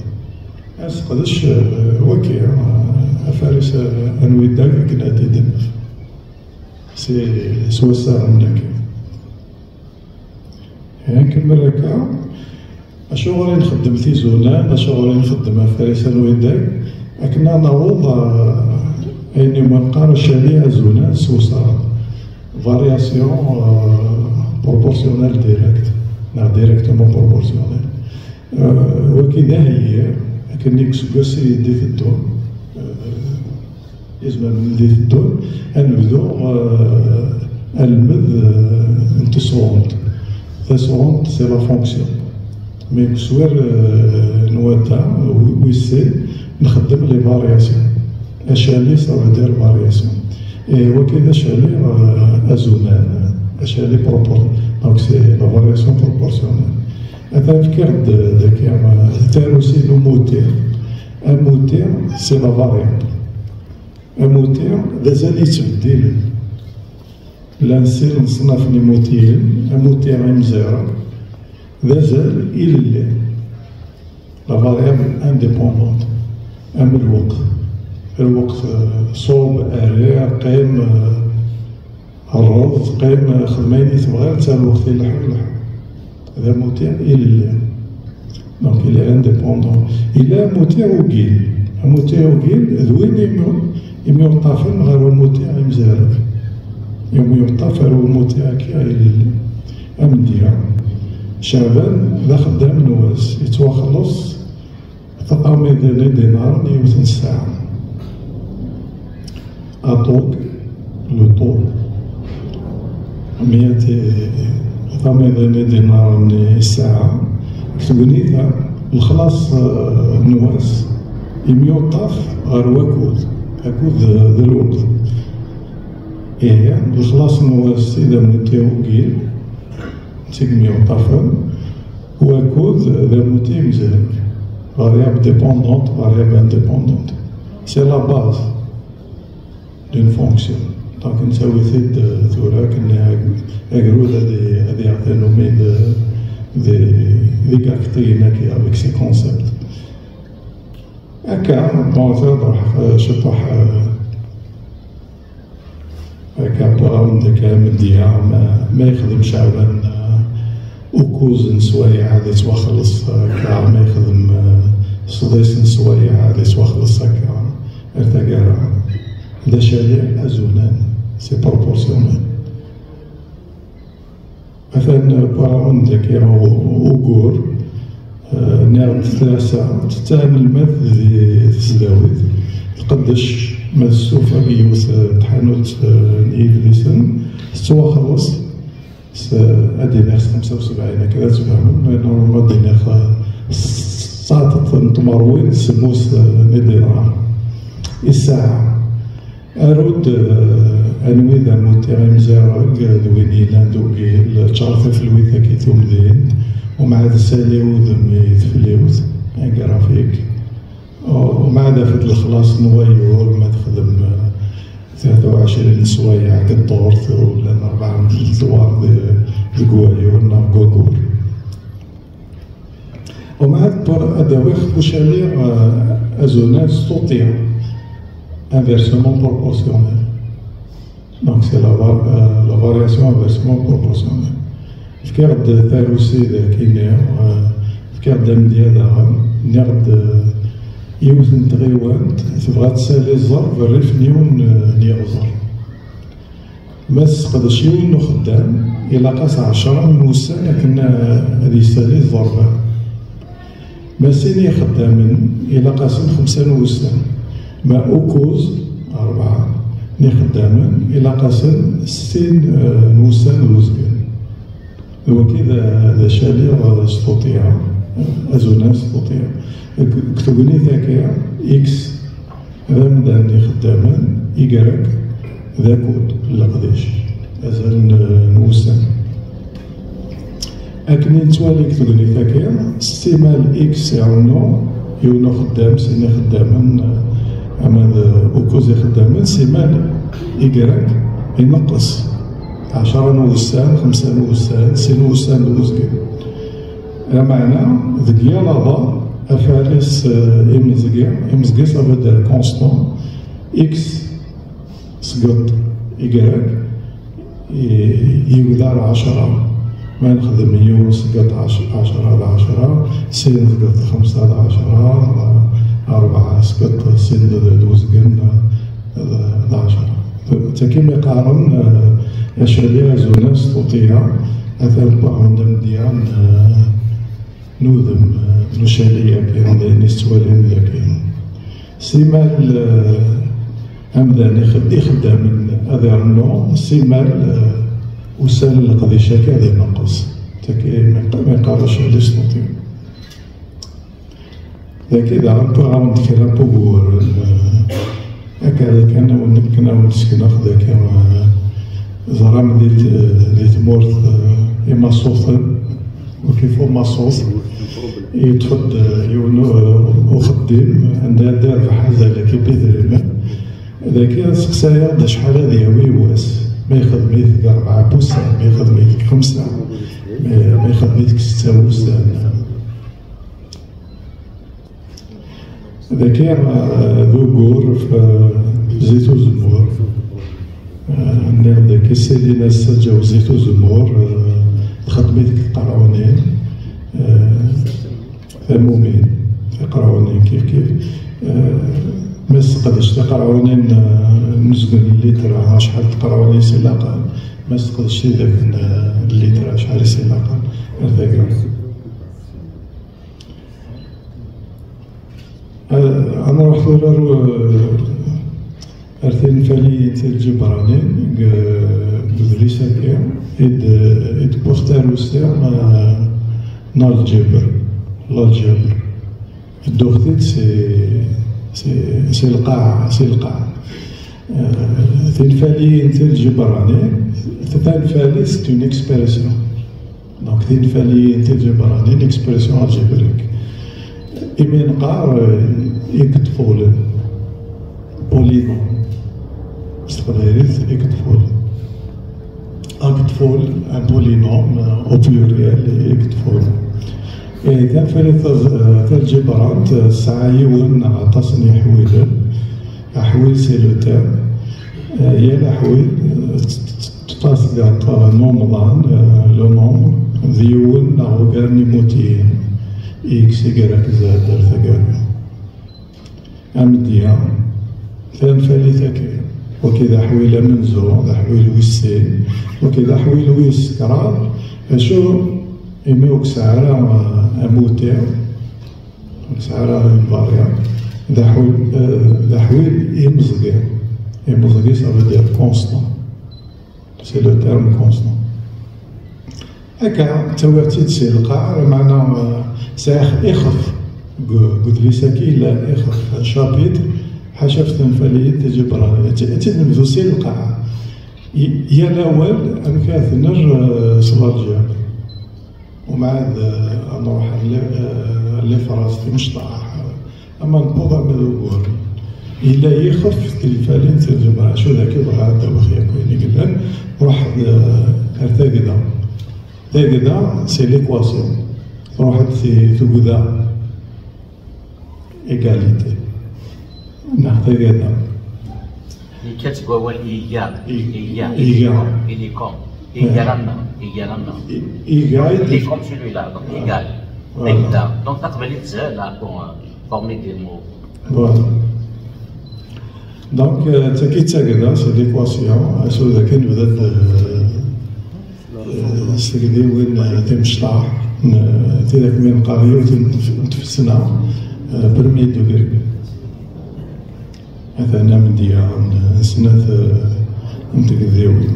Aseqdec, eh, waki, eh, afaris, eh, anwi ddag akken ad t-id-naf. Si, s wassaɣen dagi. Eh, nkemmel akka. Acuɣer i nxeddem tizunan, acuɣer i nxeddem afaris anwi ddag? Akken ad naweḍ, eh, ayen i ma neqqar acali azunan s usaɣen. Variation, euh, proportionnelle directe, neɣ directement proportionnelle. Euh, wagi d aheyyi, akken i useggas i d-iteddun, euh, izmamen i d-iteddun, ad nebdu, euh, almed, euh, n tesɣunt. Tasɣunt, c'est la fonction. Mais deg uswir, euh, n wadda, wi-, wis sin, nxeddem les variations. Acali, ça veut dire variation. Et wagi d acali, euh, azunan, acali propor-, donc c'est la variation proportionnelle. Atan fkiɣ-d dagi, euh, tarusi n umuti. Amuti, c'est la variable. Amuti, d azal yettbeddilen. Llan sin leṣnaf n imutiyen, amuti imezrab, d azal ilelli. La variable indépendante, am lweqt. Lweqt, euh, ṣub, rriɣ, qqim, euh, rreḍ, qqim, euh, xdem ayen i tebɣiḍ, netta lweqt ileḥḥu, ileḥḥu. D amuti ilelli. Donc, il est indépendant. Yella amuti ugil. Amuti ugil, d win imi, imi uṭṭafen ɣer umuti imezrab. Imi uṭṭaf ɣer umuti akka ilelli. Amedya. Caɛban d axeddam n wass, yettwaxelleṣ taqamiḍin idinaren yiwet n ssaɛa. Aṭuk, le taux, meyya taqamiḍin idinaren i ssaɛa, deg tegnit-a, lexlaṣ, eh, n wass, imyuṭṭaf ɣer wakud, akud d, d lweqt. Ihi, lexlaṣ n wass i d amuti ugil, d tigmi uṭṭafen, wakud d amuti imezrab. Variable dépendante, variable indépendante. C'est la base d'une fonction. Donc, nettawi-t-id, euh, tura akken ag-, agrud ad i-, ad yaɣ tanumi d, d, d igaktiyen-agi avec ces concepts. Akka, bon, tura ad ruḥeɣ, euh, ciṭuḥ, euh, Akka, wwiɣ-awen-d akka amedya, ma, ma yexdem Caɛban, uh, ukuẓ n sswayeɛ ad yettwaxelleṣ, akka, ma yexdem, uh, sḍis n sswayeɛ ad yettwaxelleṣ, akka, ar taggara. D acali azunan, c'est proportionnel. Atan wwiɣ-awen-d akka u-, ugur, eh, nniɣ-d tlata, tetta anelmad di tesdawit, tqeddec ma tessufag yiwet, eh, tḥanut, eh, n yidlisen, tettwaxelleṣ s, ad d-iniɣ s xemsa u sebɛin, akka ad tfehmem, mais normalement ad d-iniɣ, eh, s tsaɛet n tmerwin, semmus, eh, n idinaṛen i ssaɛa. Aru-d, eh, Anwi d amutiɣ imzireg d win yellan d ugil, ččar tafelwit-agi tumdint, umɛad sali udem i tefliwt, un graphique. Umɛad af-d lexlaṣ n wayyur, ma texdem, eh, tlata u ɛecrin n sswayeɛ deg ddurt, u llan rebɛa n tedwar de-, deg wayyur neɣ deg wayyur. Umɛad, ad d-awiɣ kucali, eh, azunaz s tuṭya, inversement proportionnel. Donc, c'est la va-, euh, la variation inversement proportionnelle. Fkiɣ-d tarusi dagi-nni, euh, fkiɣ-d amedya daɣen, nniɣ-d, euh, yiwet n tɣiwant tebɣa ad tsali ẓẓerb rrif n yiwen, euh, n yiɣẓer. Ma tesseqdec yiwen n uxeddam, ilaq-as ɛecra n wussan akken, euh, ad yessali ẓẓerb-a. Ma sin ixeddamen, ilaq-asen xemsa n wussan. Ma ukkuẓ, rebɛa, n ixeddamen, ilaq-asen settin, eh, n wussan d uzgen. D wagi d, d acali, eh, s tuṭya, eh, azunaz s tuṭya. Deg, deg tegnit-agi, X d amdan n ixeddamen, Y d akud n leqdic, azal n, n wussan. Akken i nettwali deg tegnit-agi, s timal X iɛunnu yiwen uxeddam, sin ixeddamen, ama d ukkuẓ ixeddamen, simal Y ineqqes. Ɛecra n wussan, xemsa n wussan, sin n wussan d uzgen. Lameɛna, deg yal aḍar, afaris, eh, imezgi, imezgi, ça veut dire constant, X sgeṭ Y, i-, yegdar ɛecra. Ma nexdem yiwen sgeṭ ɛec-, ɛecra d ɛecra, sin sgeṭ xemsa d ɛecra, rebɛa sgeṭ sin d, d uzgen d, d ɛecra. D tagi mi qqaren, eh, acali azunaz s tuṭya, atan wwiɣ-awen-d amedya n, eh, n udem, eh, n ucali-agi, d ayen i tettwalim dagi. Simal, eh, amdan ix-, ixeddamen ad irennu, simal, eh, ussan n leqdic-agi ad ineqqes. Tagi mi q-, mi qqar acali s tuṭya. Dagi daɣen wwiɣ-awen-d kra n wuguren, eh, akka kan awen-, kan awen-d-sekneɣ dagi, eh, ẓram di t-, di tmurt, eh, imaṣuten, ur kifu maṣut, yeṭṭef-d, eh, yiwen, eh, uxeddim anda ad d-irbeḥ azal-agi n yidrimen. Dagi seqsayeɣ-d acḥal ad yawi i wass, ma ixdem-it deg rebɛa n wussan, ma ixdem-it deg xemsa, ma, ma ixdem-it deg setta n wussan. Dagi, eh, d ugur f, eh, Zit Uzemmur. Eh, nniɣ-d dagi Selina Ssaǧaw Zit Uzemmur, eh, txeddem-it deg tqerɛunin, eh, tamumin, tiqerɛunin kif kif. Eh, ma sseqdec tiqerɛunin, eh, n uzgen n litra, acḥal tiqerɛunin i s-ilaqen, ma sseqdec tidak n, eh, litra, acḥal i s-ilaqen, ar tagi. Eh, ad nruḥ tura ar, eh, ar tinfaliyin tiǧibṛanin deg, deg udlis-agi i d, i d-wwiɣ tarusi, eh, n alǧibr, l'algèbre. Dduɣ-t-id si, si, si lqaɛa, si lqaɛa. Eh, tinfaliyin tiǧibṛanin, tanfalit c'est une expression. Donc, tinfaliyin tiǧibṛanin, expression algébrique. Imi neqqar, eh, igeṭfulen, polynôme. S teqbaylit, igeṭfulen. Ageṭful, un polynôme, eh, au pluriel, igeṭfulen. Eh, tanfalit taz-, eh, taǧibrant, eh, tesɛa yiwen neɣ aṭas n yiḥwilen. Aḥwil, c'est le terme. Eh, yal aḥwil, eh, t-, t-, tṭasgaṭ n umḍan, eh, le nombre, d yiwen neɣ ugar n imutiyen, X, Y, Z, ar taggara. Amedya, tanfalit-agi, wagi d aḥwil amenzu, d aḥwil wis sin, wagi d aḥwil wis kraḍ, acu imi ur yesɛi ara, eh, amuti, ur yesɛi ara une variable. D aḥwil, eh, d aḥwil imezgi. Imezgi, ça veut dire constant. C'est le terme constant. Akka, ttawiɣ-tt-id si lqaɛa, lameɛna, eh, sɛiɣ ixef. Deg, deg udlis-agi yella ixef, chapitre, ḥaca ɣef tenfaliyin tiǧibṛanin. Ad tt-, ad tt-id-nebdu si lqaɛa. Yal awal amek ara t-nerr s lalǧir. Umɛad ad nruḥ ɣer Lifras, Timecṭaḥ, ama newweḍ ama d ugur. Yella yixef tilfalin n tzemra, acu d akka bɣa ad d-awiɣ yakk ayen i yellan, ruḥ ar tagda. Tagda, c'est l'équation. Truḥ-d tugda. Égalité. Neɣ tagada. Yekka-d seg wawal iga. Iga. Iga. Il est comme. Iga am. Iga am. Iga. Il est comme celui-là, donc égal. Voilà. Tagada. Donc taqbaylit tezha là pour former des mots. Voilà. Donc, euh, tagi d tagada, c'est l'équation. Acu d akken nebda-d, euh, s tegdiwin timecṭaḥ, n tidak mi neqqar yiwet n tfesna, premier degré. Atan amedya n snat n tegdiwin.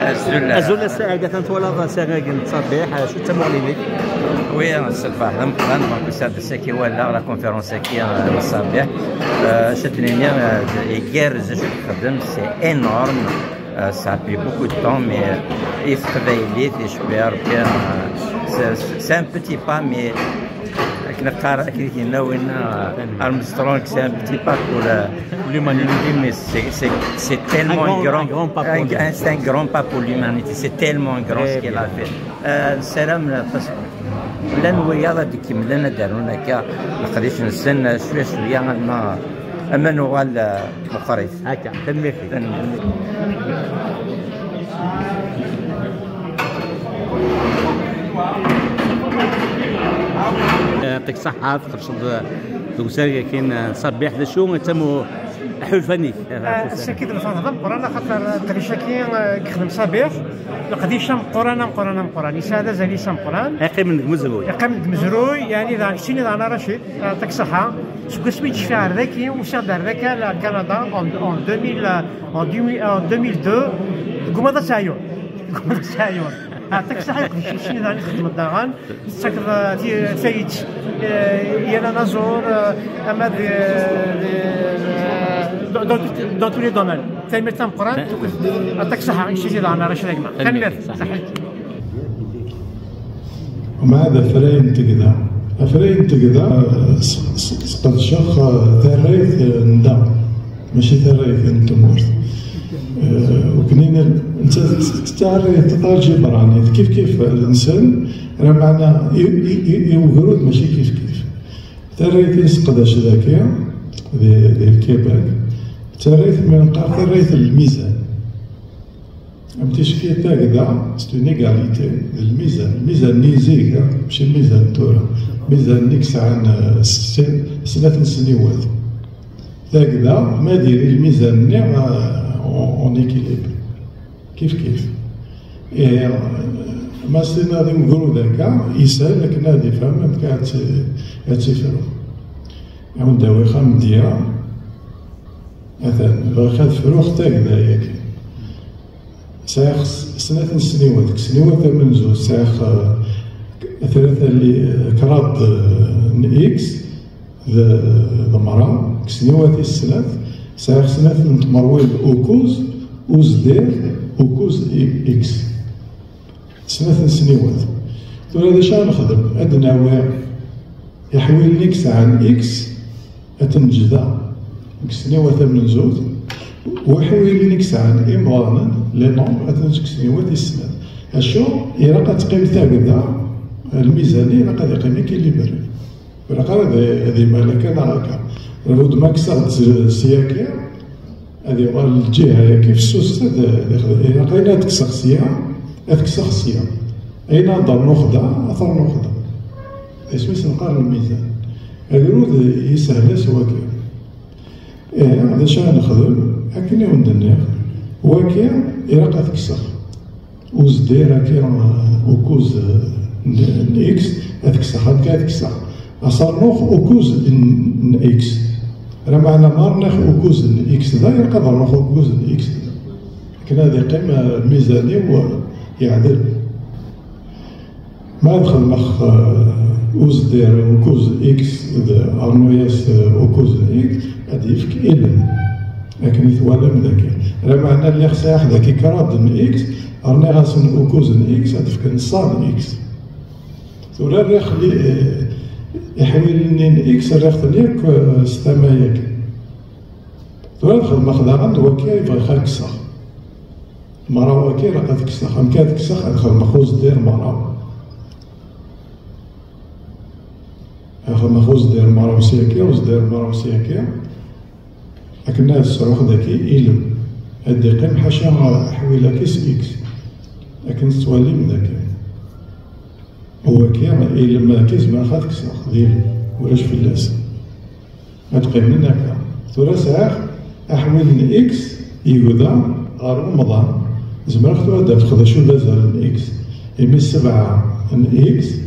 Azul a Saɛid, atan twalaḍ asarag n Tṣabiḥ, acu d tamuɣli-inek? Oui, ṣṣbeḥ d ameqqran, donc Saɛid Saki walaɣ la conférence-agi n Tṣabiḥ. Acu ad d-nini, igerrez acu txeddem, c'est énorme. Euh, ça a pris beaucoup de temps, mais euh, i teqbaylit, i cbiṛ, bien, euh, c'est- c'est un petit pas, mais akken qqar akken yenna winna, euh, Armstrong, c'est un petit pas pour euh, l'humanité, mais c'est- c'est c'est tellement un grand, un grand pas pour un- un- c'est un grand pas pour l'humanité, c'est tellement grand ce qu'il a fait. Euh, nessaram, euh, parce que llan wiyaḍ ad d-kemmlen ad d-rnun akka leqdic-nsen, euh, cwiya cwiya, ama ama nuɣal, euh, meqqrit. Akka, tanemmirt-ik. Yeɛṭik ṣṣeḥḥa, txellṣeḍ deg usarag-agi n Ṣabiḥ, d acu d tamu iḥulfan-ik? Ass-agi d lferḥ d ameqqran, axaṭer leqdic-agi, eh, yexdem Ṣabiḥ, leqdic ameqqran, ameqqran, ameqqran, yesɛa d azal-is ameqqran. Yeqqimen deg umezruy. Yeqqim deg umezruy, yeɛni daɣen keččini daɣen a Racid. Yeɛṭik ṣṣeḥḥa. Seg wasmi i d-cfiɣ ar daki, usiɣ-d ar daki, ar Kanada, en, en deux mille, en deux mille, en deux mille deux, tgummaḍ ad teɛyuḍ. Tgummaḍ ad teɛyuḍ. Yeɛṭik ṣṣeḥḥa, yeɛṭik ṣṣeḥḥa, daɣen i txedmeḍ daɣen, tettakeḍ, eh, ti-, tayet, eh, yal anaẓur, eh, ama d, d, dans, dans tous les domaines. Tanemmirt tameqqrant, yeɛṭik ṣṣeḥḥa, i keččini daɣen a Racid a gma. Tanemmirt, ṣaḥit. Umɛad afray n tegda. Afray n tegda, s- s- sqedceɣ, eh, tarrayt, eh, n da, mačči tarrayt n tmurt. Eh, uknin netta d tarrayt taljibranit, kif kif nsen, lameɛna i- i- i- i ugrud mačči kif kif. Tarrayt i nesseqdac daki, di di Lkibak, d tarrayt mi neqqar tarrayt n lmizan. Am ticki tagda, c'est une égalité, d lmizan. Lmizan-nni n zik, eh, mačči lmizan n tura. Lmizan-nni i yesɛan, eh, s- snat n sniwat. Tagda, ma diri lmizan-nni, eh, en- en équilibre. Kif kif. Eh, ma s-tiniḍ i ugrud akka, yeshel akken ad ifhem amek ad tt- ad tt-ifru. Ad awen-d-awiɣ amedya. Atan, bɣiɣ ad fruɣ tagda-agi. Sɛiɣ s- snat n sniwat. Deg sniwat amenzu, sɛiɣ, eh, tlata li- kraḍ, eh, n x d d mra. Deg sniwat tis snat, sɛiɣ snat n tmerwin ukuz uzdir ukuz i- x. Snat n sniwat. Tura d acu ara nexdem? Ad d-nawi iḥwilen i yesɛan x, ad ten-neǧǧ da, deg sniwat amenzut, u iḥwilen i yesɛan imḍanen, les nombres, ad ten-neǧǧ deg sniwat tis snat. Acu? Ilaq ad teqqim tagda, lmizan-nni ilaq ad iqqim équilibré. Ilaq ara ad ad imal akka neɣ akka. Lbud ma kkseɣ-d s- syaki, ad yuɣal lǧiha-yagi fessuset, ad ad ixdem. Ilaq ayen ad kkseɣ sya, ad kkseɣ sya. Ayen ad d-rnuɣ da, ad t-rnuɣ da. Isem-is neqqar lmizan. Agrud yeshel-as wagi. Ih, d acu ara nexdem? Akken i wen-d-nniɣ, wagi ilaq ad t-kkseɣ. Uzdir akka, uh, ukuz, uh, n n x, ad kkseɣ, akka ad kkseɣ. Ad s-rnuɣ ukuz n n x. Lameɛna ma rniɣ ukuz n x da, ilaq ad rnuɣ ukuz n x da. Akken ad iqqim, uh, lmizan-iw, uh, yeɛdel. Ma ad xedmeɣ, uh, uzdir ukuz x d rnu-yas, uh, ukuz n x, ad yefk ilem. Akken i twalam dagi. Lameɛna lliɣ sɛiɣ daki kraḍ n x, rniɣ-asen ukuz n x, ad d-fken ṣa n x. Tura rriɣ li, eh, iḥwilen-nni n x, rriɣ-ten yakk, eh, s tama-yagi. Tura ad xedmeɣ daɣen d waki ay bɣiɣ ad kkseɣ. Mraw waki ilaq ad kkseɣ. Amek ad kkseɣ? Ad xedmeɣ uzdir mraw. Ad xedmeɣ uzdir mraw s yaki, uzdir mraw s yaki. Akken ad sɛuɣ daki ilem. Ad d-iqqim ḥaca aḥwil-agi s x. Akken tettwalim daki. U waki, ilem-agi zemreɣ ad kkseɣ d ilem. Ulac fell-as. Ad qqimen akka. Tura sɛiɣ aḥwil n x yegda ɣer umḍan. Zemreɣ tura ad afeɣ d acu d azal n x. Imi sebɛa n x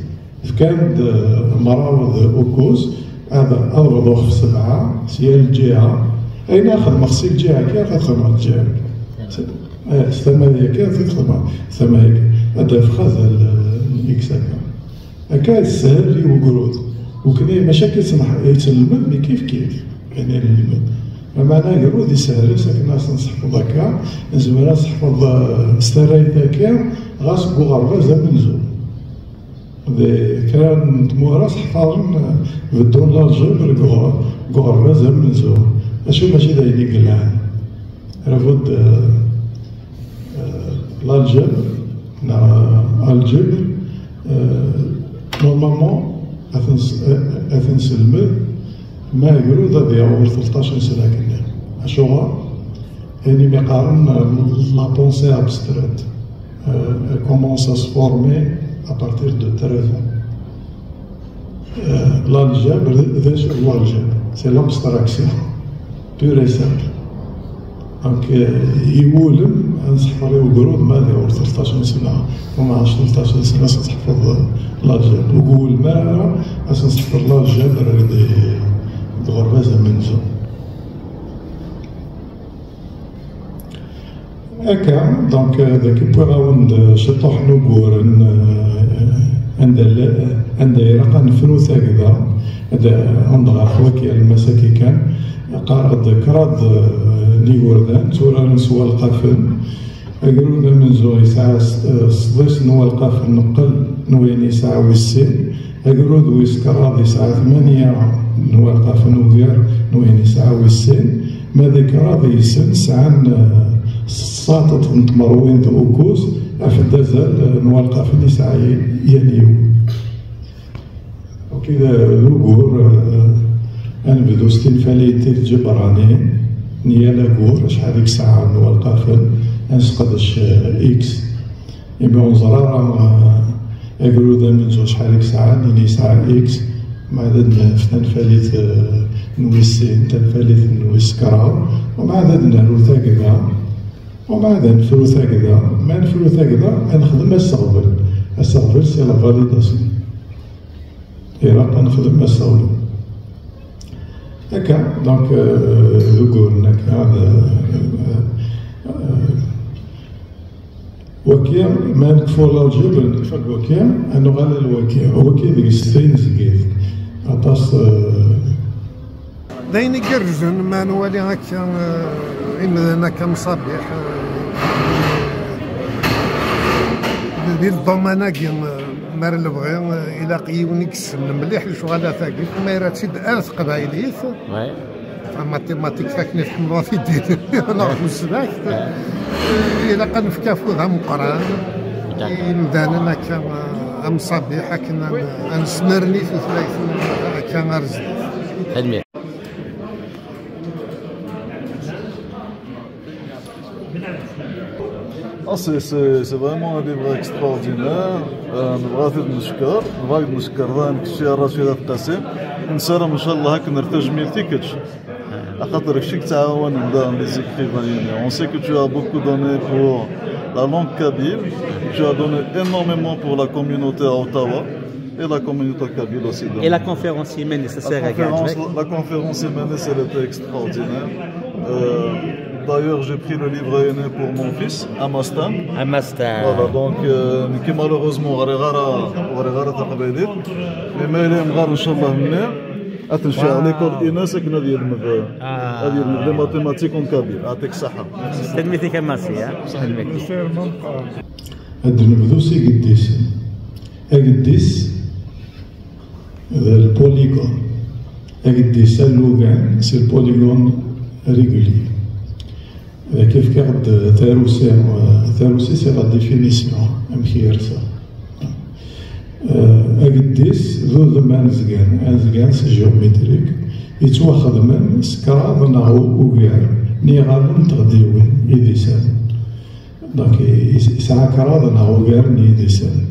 fkan-d, eh, mraw d ukuz, ad, ad bḍuɣ ɣef sebɛa, s yal lǧiha. Ayen ara xedmeɣ si lǧiha-agi, ad xedmeɣ lǧiha-agi. Eh, s tama-agi, ad xedmeɣ s tama-agi. Ad d-afeɣ azal, eh, n x akka. Akka yeshel i ugrud. Nekni mačči akka yettneḥ-, yettelmed, mi kif kif. Ayen i nelmed. Lameɛna agrud yeshel-as akken ad s-nseḥfeḍ akka, nezmer ad nseḥfeḍ, eh, s tarrayt akka, ɣas deg uɣerbaz amenzu. Di kra n tmura seḥfaren, eh, beddun l'algèbre deg uɣ-, deg uɣerbaz amenzu. Acu mačči d ayen i yelhan. Labud, eh, eh, l'algèbre, neɣ algèbre, eh, normalement, ad t-nes-, eh, ad t-nselmed, ma agrud ad yaweḍ tleṭṭac n sna akken. Acuɣer? Ayen imi qqaren, eh, la pensée abstraite, euh, elle commence à se former à partir de treize ans. Euh, l'algèbre, d acu l'algèbre? C'est l'abstraction, pure et simple. Donc, euh, i wulem, ad nseḥfer i ugrud, ma d ɣur tleṭṭac n sna, u ma ɛac tleṭṭac n sna, ad nseḥfer l'algèbre. U wulem ara, ad nseḥfer l'algèbre di, di uɣerbaz amenzu. Akka, donc, euh, dagi wwiɣ-awen-d ciṭuḥ n uguren, euh, anda la-, anda ilaq ad nefru tagda, ad, ad nɣer waki alamma s akka kan. Qqareɣ-d kraḍ, euh, n yigerdan tturaren s walqafen. Agrud amenzu yesɛa s-, euh, sḍis n walqafen, neqqel n wayen yesɛa wis sin. Agrud wis kraḍ yesɛa tmanya n walqafen ugar n wayen yesɛa wis sin, ma di kraḍ yis-sen sɛan, eh, ssaṭeṭ n tmerwin d ukuz, af-d azal, eh, n walqafen yesɛa y-, yal yiwen. Ok, d, d ugur, eh, ad nebdu s tinfaliyin tiǧebranin n yal agur, acḥal i yesɛa n walqafen, ad nesqedec, eh, x. Imi ur neẓri ara, eh, agrud amenzu acḥal i yesɛa, nini yesɛa x, mbeɛd ad naf tanfalit, eh, n wis sin, tanfalit n wis kraḍ, u mbeɛd ad naru tagda, u mbeɛd ad nefru tagda, ma nefru tagda, ad nexdem aseɣbel. Aseɣbel, c'est la validation. Ilaq ad nexdem aseɣbel. Akka, donc, euh, d uguren akka, euh, euh, waki, ma nekfu l'algèbre, nekfa deg waki, ad nuɣal ar waki. Waki deg-s tayen zgit. Aṭas, euh, d ayen igerrzen ma nwali akka, euh, imdanen akka mṣabiḥ, euh, di, di domaine-agi, euh, mi ara lebɣi, euh, ilaq yiwen i yessnen mliḥ lecɣalat-agi, ma ira-tt-id ar teqbaylit. Ouais. Matematik akken i tḥemmleḍ ad t-id-tiniḍ, neɣ tusnakt. Ilaq ad nefk afud ameqqran i yimdanen akka, amṣabiḥ, akken ad, ad nesnerni tutlayt akka ar zdat. Tanemmirt. Ah, c'est, c'est, c'est vraiment un livre extraordinaire. Euh, نبغى نشكر، نبغى نشكر ذا نكشي الرشيد القاسم. نسلم إن شاء الله هاك نرتج ميل تيكتش. Axaṭer kečč i yettɛawanen daɣen les écrivains. On sait que tu as beaucoup donné pour la langue kabyle. Tu as donné énormément pour la communauté à Ottawa et la communauté kabyle aussi. Et la conférence yemma-s, la conférence, la conférence yemma-s, elle était extraordinaire. Euh, d'ailleurs, j'ai pris le livre aîné pour mon fils, Amastan. Amastan. Voilà, donc, euh, mais qui malheureusement, ur ɣriɣ ara, ur ɣriɣ ara taqbaylit. Mais ma yella yemɣar, إن شاء الله, مني. Ad t-nceɛ l'école Inas akken ad yelmed, ad yelmed les mathématiques en kabyle. Ɛṭik ṣṣeḥḥa. Tanemmirt-ik a Massi, ha? Tanemmirt. Ad nebdu s igeddisen. Ageddis d le polygone. Ageddis alugan, c'est le polygone régulier. Dagi fkiɣ-d tarusi, tarusi c'est la définition, amek yersa. Euh, ageddis d udem anezgan, anezgan c'est géométrique, yettwaxedmen s kraḍ neɣ u-, ugar n yiɣallen n teɣdiwin, idisan. Donc, i-, i-, yesɛa kraḍ neɣ ugar n yidisan.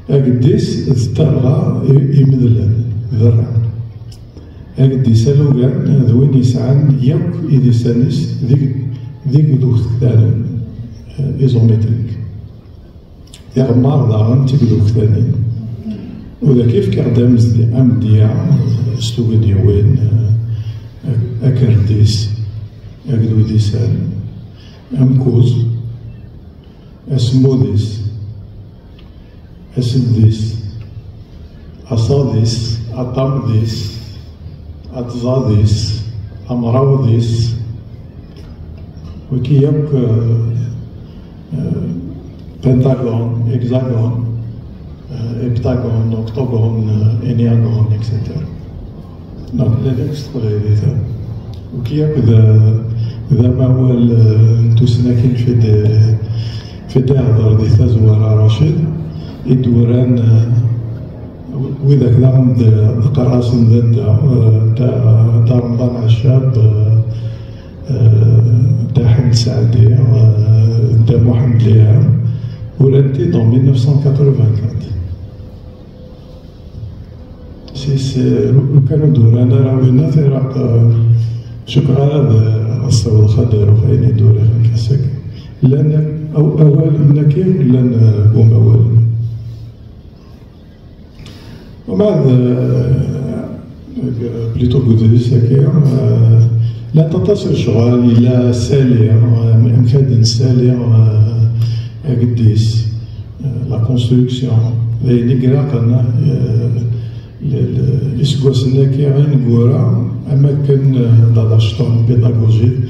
Ageddis d talɣa i-, imedlen, d rran. Ageddis alugan d win yesɛan yakk idisan-is d ig-, d igduktanen, euh, isométriques. Tiɣemmar daɣen d tigduktanin. U dagi fkiɣ-d amezdi-, amedya s tugniwin, eh, ak-, akerdis, agdud isan, amkuz, asemmud-is, aseddis, aṣad-is, aṭamd-is, atẓad-is, amrawd-is, wiki yakk, eh, eh, pentagone, hexagone, eh, heptagone, octogone, eh, ennéagone, et cetera. Donc, la dix, wiki yakk d, d amawal, eh, n tusnakin fi d, fi d ihder di tazwara Racid, i d-uran, eh, widak daɣen d, d qerrasen d, d, d, d Remḍan Ɛeccab, eh, eh, Dda Ḥmed Saɛdi, eh, Dda Muḥend Liham, uran-t-id en mille neuf cent quatre-vingt-quatre. Si, si, lukan ur d-uran ara winna tiraq, eh, cukkeɣ ara d, eh, as-ssiwḍeɣ ad d-aruɣ ayen i d-uriɣ akka seg. Llan aw-, awalen-agi llan, eh, deg umawal-nni. Umbeɛd, eh, plutôt deg udlis-agi, eh, llant aṭas n lecɣal, yella ssali, eh, amek ad nessali, eh, ageddis, eh, la construction, d ayen i ilaqen, eh, le-, le-, iseggasen-agi ineggura, am akken, eh, d aḍac-, pédagogique,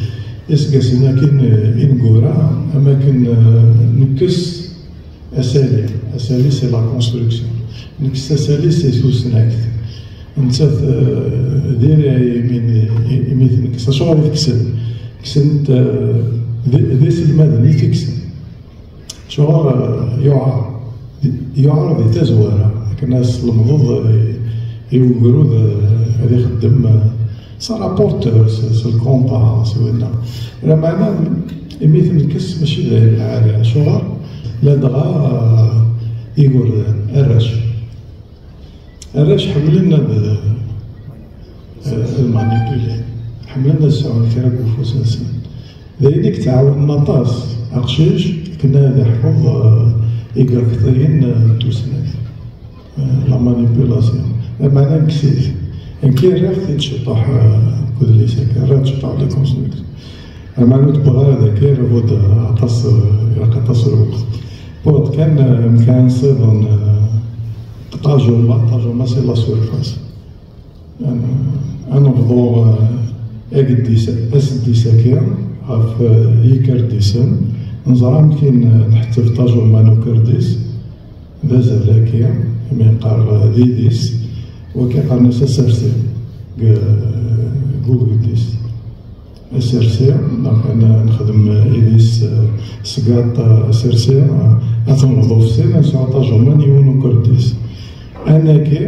iseggasen-agi, eh, ineggura, am akken, eh, nekkes asali, asali c'est la construction. Nekkes asali c'est tusnakt. Nettat, eh, diri imi, imi tenkes. Acuɣer i teksen? Kksen-t, eh, d, d iselmaden i t-ikksen. Acuɣer, eh, yuɛer? Yuɛer di tazwara. Akken ad s-tlemdeḍ, eh, i ugrud, eh, ad ixeddem, eh, s rapporteur, s, s lkumpa, s winna. Lameɛna, imi tenkes mačči d ayen lɛali. Acuɣer? Ladɣa, eh, igerdan, arrac. Arrac ḥemmlen ad, eh, ad manipulin. Ḥemmlen ad sɛun kra deg ufus-nsen. D ayen i yettɛawanen aṭas aqcic akken ad iḥfeḍ, eh, igaktiyen, eh, n tusnakt. Eh, la manipulation. Lameɛna nekkes-it. Nekk i rriɣ-t-id ciṭuḥ, eh, deg udlis-agi. Rriɣ-t ciṭuḥ la construction. Lameɛna ur d-wwiɣ ara dagi, rriɣ-d aṭas, eh, ilaq aṭas n lweqt. Wwiɣ-d kan, eh, amkan-nniḍen, eh, tajuma, tajuma c'est la surface. Ad nebḍu, eh, ageddis, aseddis-agi ɣef, eh, yikerdisen. Neẓra amek i n-, nḥetteb tajuma n ukerdis. D azal-agi, imi neqqar, eh, d idis, wagi qqaren-as asersi deg, deg ugeddis. Asersi, donc, ad nexdem idis, eh, sgaṭ, eh, asersi, eh, ad t-nebḍu f sin, ad nesɛu tajuma n yiwen ukerdis. Anagi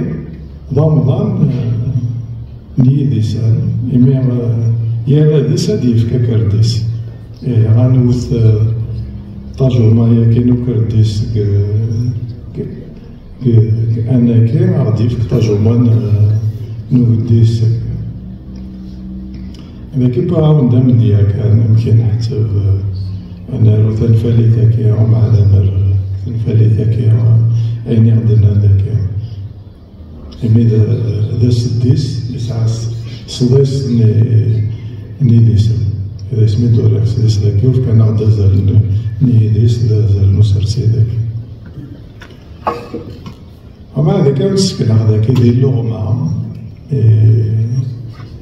d amḍan, eh, n yidisan, imi, eh, yal adis ad d-yefk akerdis. Eh, ad nwet, eh, tajuma-yagi n ukerdis deg, deg, deg, deg anagi, ad ɣ-d-yefk tajuma n, eh, n ugeddis. Dagi wwiɣ-awen-d amedya kan, amek i nḥetteb, eh, ad naru tanfalit-agi, umeɛd ad nerr tanfalit-agi, eh, ayen i ɣ-d-nnan dagi. Imi d, d aseddis, yesɛa s-, sḍis n, n yidisen. D asmi d-uriɣ sḍis dagi, ur fkan-aɣ-d azal n, n yidis, d azal n usersi dagi. Ama d akka ur sekneɣ dagi di lluɣma,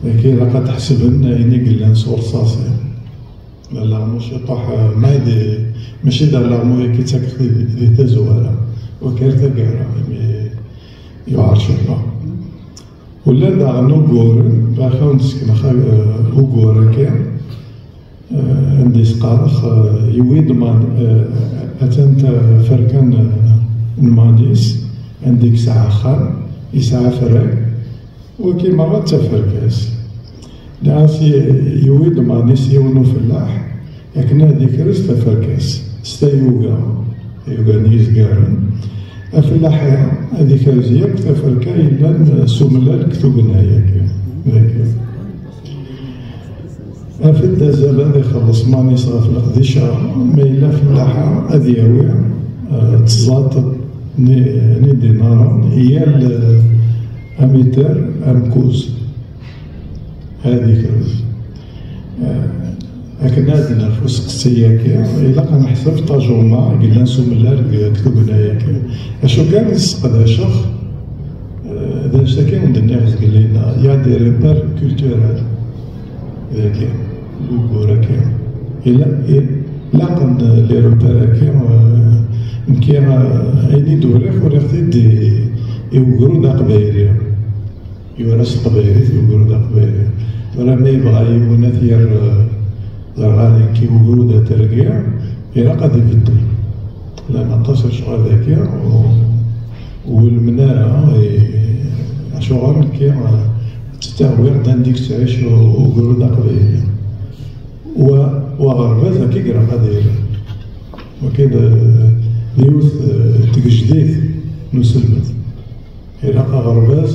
Dagi ilaq ad ḥesben ayen i yellan s urṣaṣi. Alarmu ciṭuḥ, ma d, mačči d alarmu yakk i ttakeɣ di, di tazwara, wakal taggara, imi yuɛer ciṭuḥ. Ula daɣen uguren, bɣiɣ ad wen-d-sekneɣ, eh, ugur-agi, eh, anda i s-qqareɣ, eh, yewwi-d Man-, eh, atan taferka n, n Manis, anda i yesɛa axxam, yesɛa afrag, wagi merra d taferka-s. Nniɣ-as, yewwi-d Manis yiwen ufellaḥ akken ad ikrez taferka-s s tayuga, tayuga n yizgaren. Afellaḥ-a ad ikrez yakk taferka yellan s umellal deg tugna-agi. Dagi. Af-d azal ad ixelleṣ Manis ɣef leqdic-a, ma yella afellaḥ-a ad yawi, eh, tẓaṭ n, n idinaren i yal, eh, amiter amkuz. Ad ikrez. Eh, akken ad nerf useqsi-agi, ilaq ad neḥseb tajuma i yellan s umellal deg tugna-agi. Acu kan i sseqdaceɣ, eh, d anect-agi i wen-d-nniɣ zgelli, il y a des repères culturels dagi, ugur-agi. Ila-, i-, ilaqen les repères-agi, eh, nekki, eh, ayen i d-uriɣ, uriɣ-t-id i, i ugrud aqbayli. Yura s teqbaylit, ugrud aqbayli. Tura ma yebɣa yiwen ad t-yerr, eh, d aɣanek i ugrud atergi, ilaq ad ibeddel. Llan aṭas n lecɣal dagi, u-, ur lmen ara, eh, acuɣer nekki, eh, ttehwiɣ-d anda i yettɛic u-, ugrud aqbayli. Wa, wa aɣerbaz akka i ilaq ad yili. Wagi d, d yiwet, eh, n tgejdit n uselmed. Ilaq aɣerbaz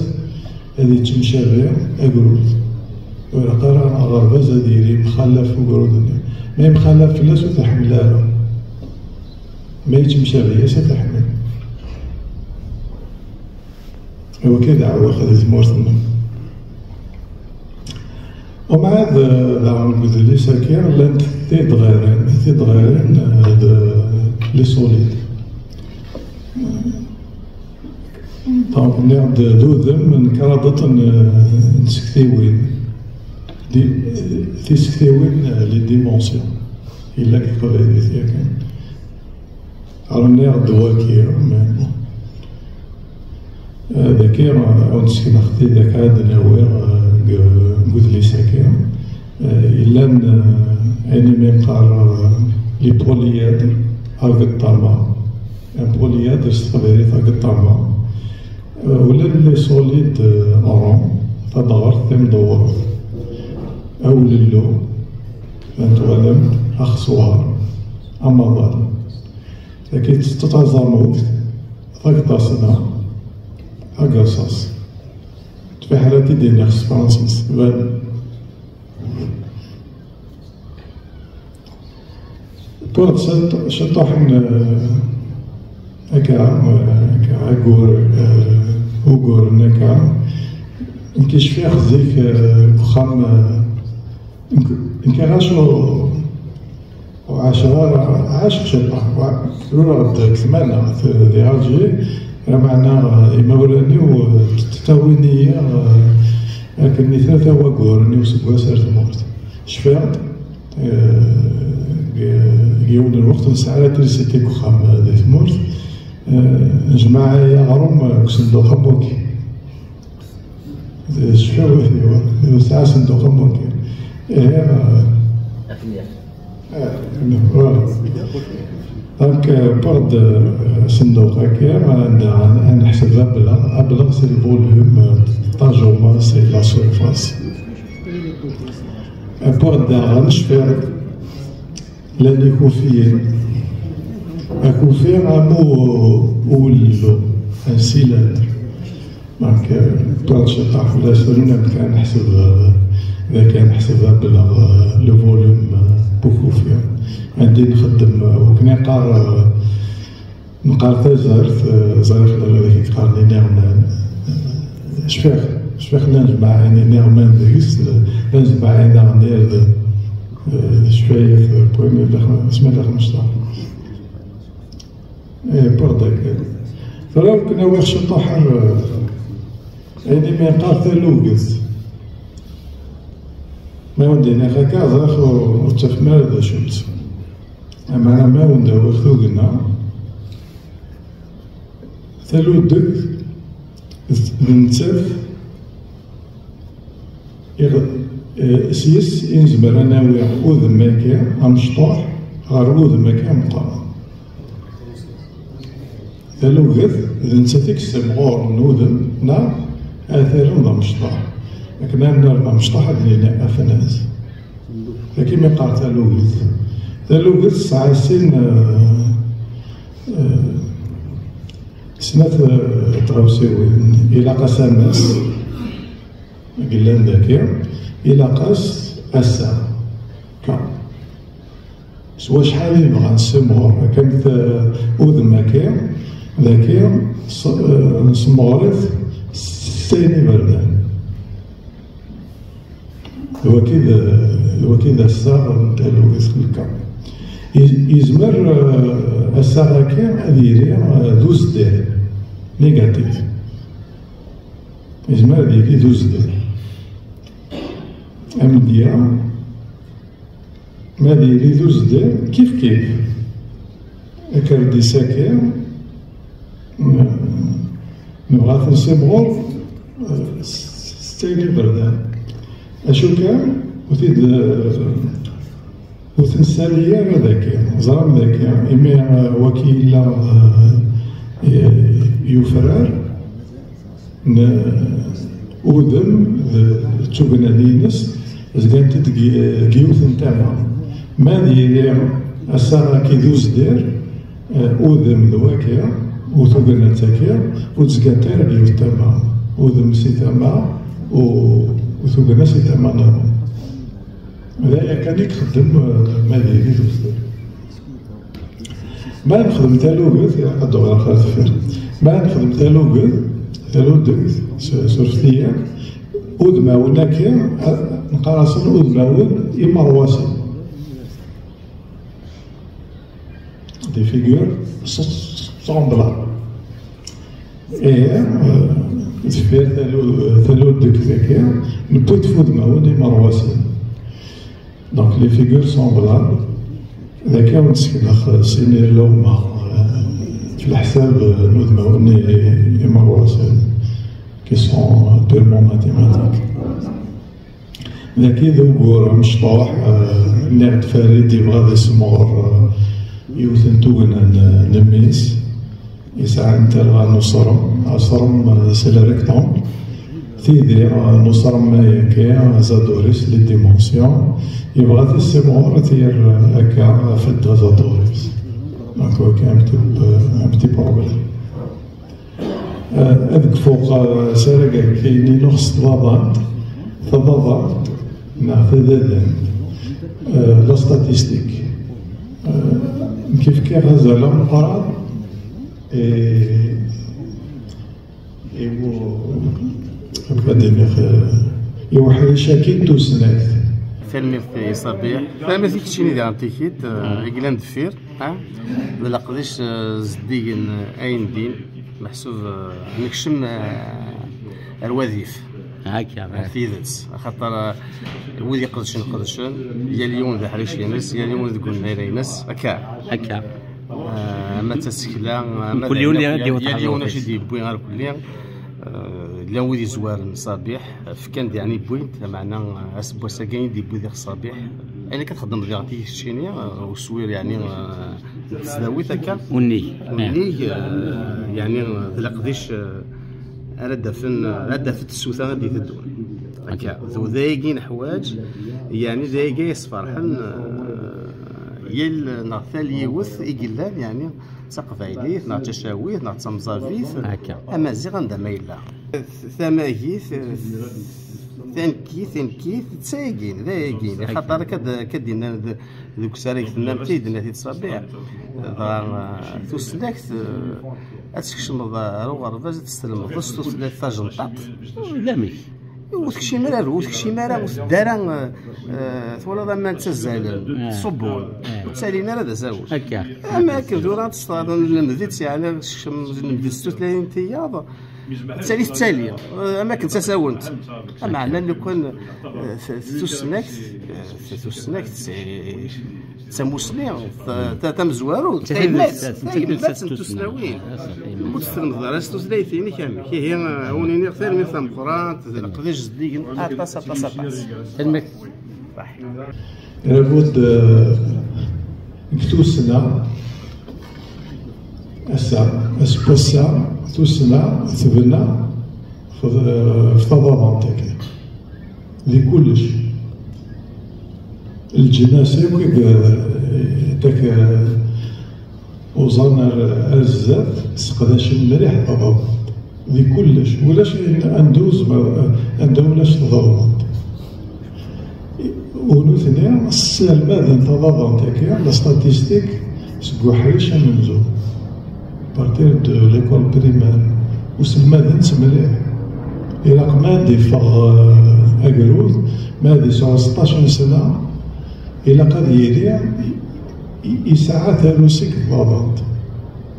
ad yettemcabi agrud. Ur ilaq ara aɣerbaz ad yili yemxalaf ugrud-nni. Ma yemxalaf fell-as ur t-iḥemmel ara. Ma yettemcabi-as ad t-iḥemmel. Iwakken ad iɛewweq di tmurt-nneɣ. Umɛad, eh, daɣen deg udlis-agi llant tidɣirin, tidɣirin, eh, d les solides. Donc, nniɣ-d d udem n kraḍet n, n tsektiwin. Di, tisektiwin, eh, les dimensions. Yella deg teqbaylit yakan. Rniɣ-d waki, mais bon. Eh, dagi, eh, ur d-sekneɣ-t-id akka ad d-nawi, eh, deg, deg udlis-agi. Eh, yellan, eh, ayen imi qqar, eh, les polyèdres ageṭṭama. Un polyèdre s teqbaylit ageṭṭama. Eh, ula d les solides, eh, ronds, tadɣert timdewwert. Awlellu, ma twalam, axeṣwar, amaḍal. Tagi teṭṭeḍ taẓamugt, tageṭ-as da, agaṣas. Tfiḥ ara t-id-iniɣ s tefransist, tban. Wwiɣ-d ciṭ-, ciṭuḥ n, eh, akka, eh, akka, agur, eh, uguren akka. Nekk cfiɣ zik, eh, deg uxxam, eh, nekk, nekk ɣas ur, ur ɛaceɣ ara, ɛaceɣ ciṭuḥ, ur, ur d-, deg tmana, t-, di Alger, lameɛna, eh, imawlan-iw, eh, tt-, ttawin-iyi, eh, akken i tlata waguren i useggas ar tmurt. Cfiɣ-d, eh, deg, deg yiwen n lweqt ur nesɛi ara trisiti deg uxxam, eh, di tmurt, eh, nejmeɛ aɣrum, eh, deg usenduq am wagi. Cfiɣ ur t-, ur tesɛi asenduq am wagi. Ihi, eh, eh, voilà. Donc, eh, wwiɣ-d, eh, asenduq-agi, anda ad neḥseb ableɣ, ableɣ c'est le volume, eh, tajuma c'est la surface. Eh, wwiɣ-d daɣen, cfiɣ, llan ikufiyen. Akufi am u-, ulellu, un cylindre. Donc, euh, wwiɣ-d ciṭuḥ fell-asen, amek ara neḥseb, euh, d akken neḥseb ableɣ, euh, le volume, euh, n ukufi. Anda i nxeddem, euh, wakken i qqar, euh, neqqar tazart, euh, ẓriɣ llan wid i yeqqaren iniɣman. Cfiɣ, cfiɣ llan jmaɛin iniɣman deg-s, llan jmaɛin aɣnir d, euh, cfayat, euh, asmi d xmesṭac. Eh, wwiɣ-d akken. Tura akken awiɣ ciṭuḥ ar, euh, Ayen imi yeqqar taluget. Ma wen-d-iniɣ akka, ẓriɣ ur, ur ttafem ara d acu-tt. Ameɛna ma wen-d-awiɣ tugna, talugegt d, d nettat iɣ-, eh, s yes i nezmer ad nawi udem-agi amecṭuḥ ɣer wudem-agi ameqqran. Taluget d nettat i yessemɣuren udem, neɣ ad t-rren d amecṭuḥ. Akken ad nerr d amecṭuḥ, ad d-nini afnaz. Akken mi qqar taluget. Taluget tesɛa sin, eh, eh, snat, eh, tɣawsiwin. Ilaq-as amas, yellan daki, ilaq-as assaɣ. Ka. S wacḥal i nebɣa nessimɣur, akken t-, udem-agi, dagi, s-, eh, nessemɣur-it s ayen iberdan. D waki d, d waki d assaɣ n talugit n lka. Ye-, yezmer, eh, assaɣ-agi ad yili, eh, d uzder, négatif. Yezmer ad yili d uzder. Amedya, ma ad yili d uzder, kif kif. Akerdis-agi, n-, nebɣa ad t-nessimɣur, eh, s, s tayen iberdan. Acu kan, ur t-id-, ur t-nessali ara dagi. Ẓram dagi, imi, eh, waki yella, eh, eh, yufrar, n udem d, d tugna-ines, zgant-d deg, deg yiwet n tama. Ma ad yili assaɣ-agi d uzder, eh, udem d wagi, u tugna d tagi, ur d-zgant ara deg yiwet n tama. Udem si tama, u, u tugna si tama nniḍen. D aya kan i ixeddem, eh, ma d yili d uzder. Ma nexdem taluget, ilaq ad d-uɣaleɣ ɣer deffir. Ma nexdem taluget, talugegt, s, surfet-iyi, udmawen-agi, a, neqqar-asen udmawen imerwasen. Des figures s-, semblables. Ihi, eh, deffir talu-, talugegt-agi, newwi-d f udmawen imerwasen. Donc, les figures semblables. Dagi ad wen-d-sekneɣ, eh, sin irluma, eh, f leḥsab, eh, n udmawen i, imerwasen, qui sont purement mathématiques. Dagi d ugur amecṭuḥ, eh, nniɣ-d Farid yebɣa ad isemɣer, eh, yiwet n tugna n, n mmi-s. Yesɛan talɣa n uṣrem. Aṣrem, eh, c'est le rectangle. Tidi, eh, n uṣrem-agi, azaduris, les dimensions. Yebɣa ad t-issimɣur, ad t-yerr, eh, akka, f dda azaduris. Donc, wagi un petit peu, un petit problème. Eh, ad kfuɣ, eh, s arag-agi-inu s tḍaḍant, taḍaḍant, neɣ tadadant, eh, la statistique. Eh, kif fkiɣ azal ameqqran, eh, i u-, ad iniɣ, eh, i uḥric-agi n tusnakt. Tanemmirt i Ṣabiḥ. Tanemmirt i keččini diɣen tikit, eh, i yellan deffir. Ha? D leqdic, eh, zeddigen, eh, ayen din, meḥsub, eh, nekcem, eh, ar wadif. Akka, ar tidet. Axaṭer, eh, wid iqedcen, qedcen, yal yiwen d aḥric-ines, yal yiwen deg unnar-ines, akka. Akka. Eh, ama d tasekla, ama d kulli ayen akk, ad d-iwet yal yiwen acu i d-yewwi ar kulli. Eh, llan wid yezwaren Ṣabiḥ, fkan-d, yeɛni, wwin-d, lameɛna, eh, aseggas-agi i d-yewwi diɣ Ṣabiḥ. Ayen akka txeddmeḍ diɣ tikci-nni, eh, uswir, yeɛni, eh, n tesdawit akka. Unnig. Unnig, eh, yeɛni, eh, d leqdic, eh, ara d-afen, eh, ara d-tafeḍ tsuta ad d-iteddun. Akka. D ayagi neḥwaǧ, yeɛni d ayagi yesferḥen, eh, yal neɣ tal yiwet i yellan, yeɛni, d taqbaylit, neɣ d tacawit, neɣ d tamẓabit, akka. Amaziɣ anda ma yella. Tamagit, tanekkit, tanekkit, d tayagi, d ayagi. Axaṭer akka d-, akka d-innan d-, deg usarag tennam-t-id, tenna-t-id Ṣabiḥ. Dɣa, eh, tusnakt, eh, ad tkecmeḍ ar uɣerbaz, ad tesselmeḍ s tutlayt tajenṭaṭ. Ulamek. Ur tekcim ara, ur tekcim ara, ur tedda ara, eh, eh, twalaḍ aman ttazzalen, eh, ṣubbun, eh, ur ttalin ara d azawen. Akka. Ama akken tura ad testeɣ, nlemd-itt, yeɛni, ad tekcem, nlemd-itt s tutlayin tiyaḍ, Tettali tettali, eh, am akken d tasawent. Ameɛna lukan, eh, t- tusnakt, eh, tusnakt, c'est d tamusni, ta- ta- tamezwarut, tayemmat, tayemmat n tusnawin. Ur tessneḍ ara s tutlayt-inek amek. Ihi, eh, wen-iniɣ tanemmirt tameqqrant d leqdic zeddigen aṭas, aṭas, aṭas. Tanemmirt. Labud, eh, deg tussna, ass-a, ass n wass-a, tussna tebna f- f taḍabant-agi. Di kullec. Leǧnas akk i d-, tak-, uẓan ar, ar zdat, sseqdacen mliḥ taḍabant. Di kullec, ulac ayen anda ur zmer-, anda ulac taḍabant. U nutni sselmaden taḍabant-agi, la statistique, seg uḥric amenzu, à partir de l'école primaire, u sselmaden-tt mliḥ. Ilaq ma ad iffeɣ, eh, agrud, ma ad yesɛu seṭṭac n sna, ilaq ad yili i- i- yesɛa tarusi deg tḍabant.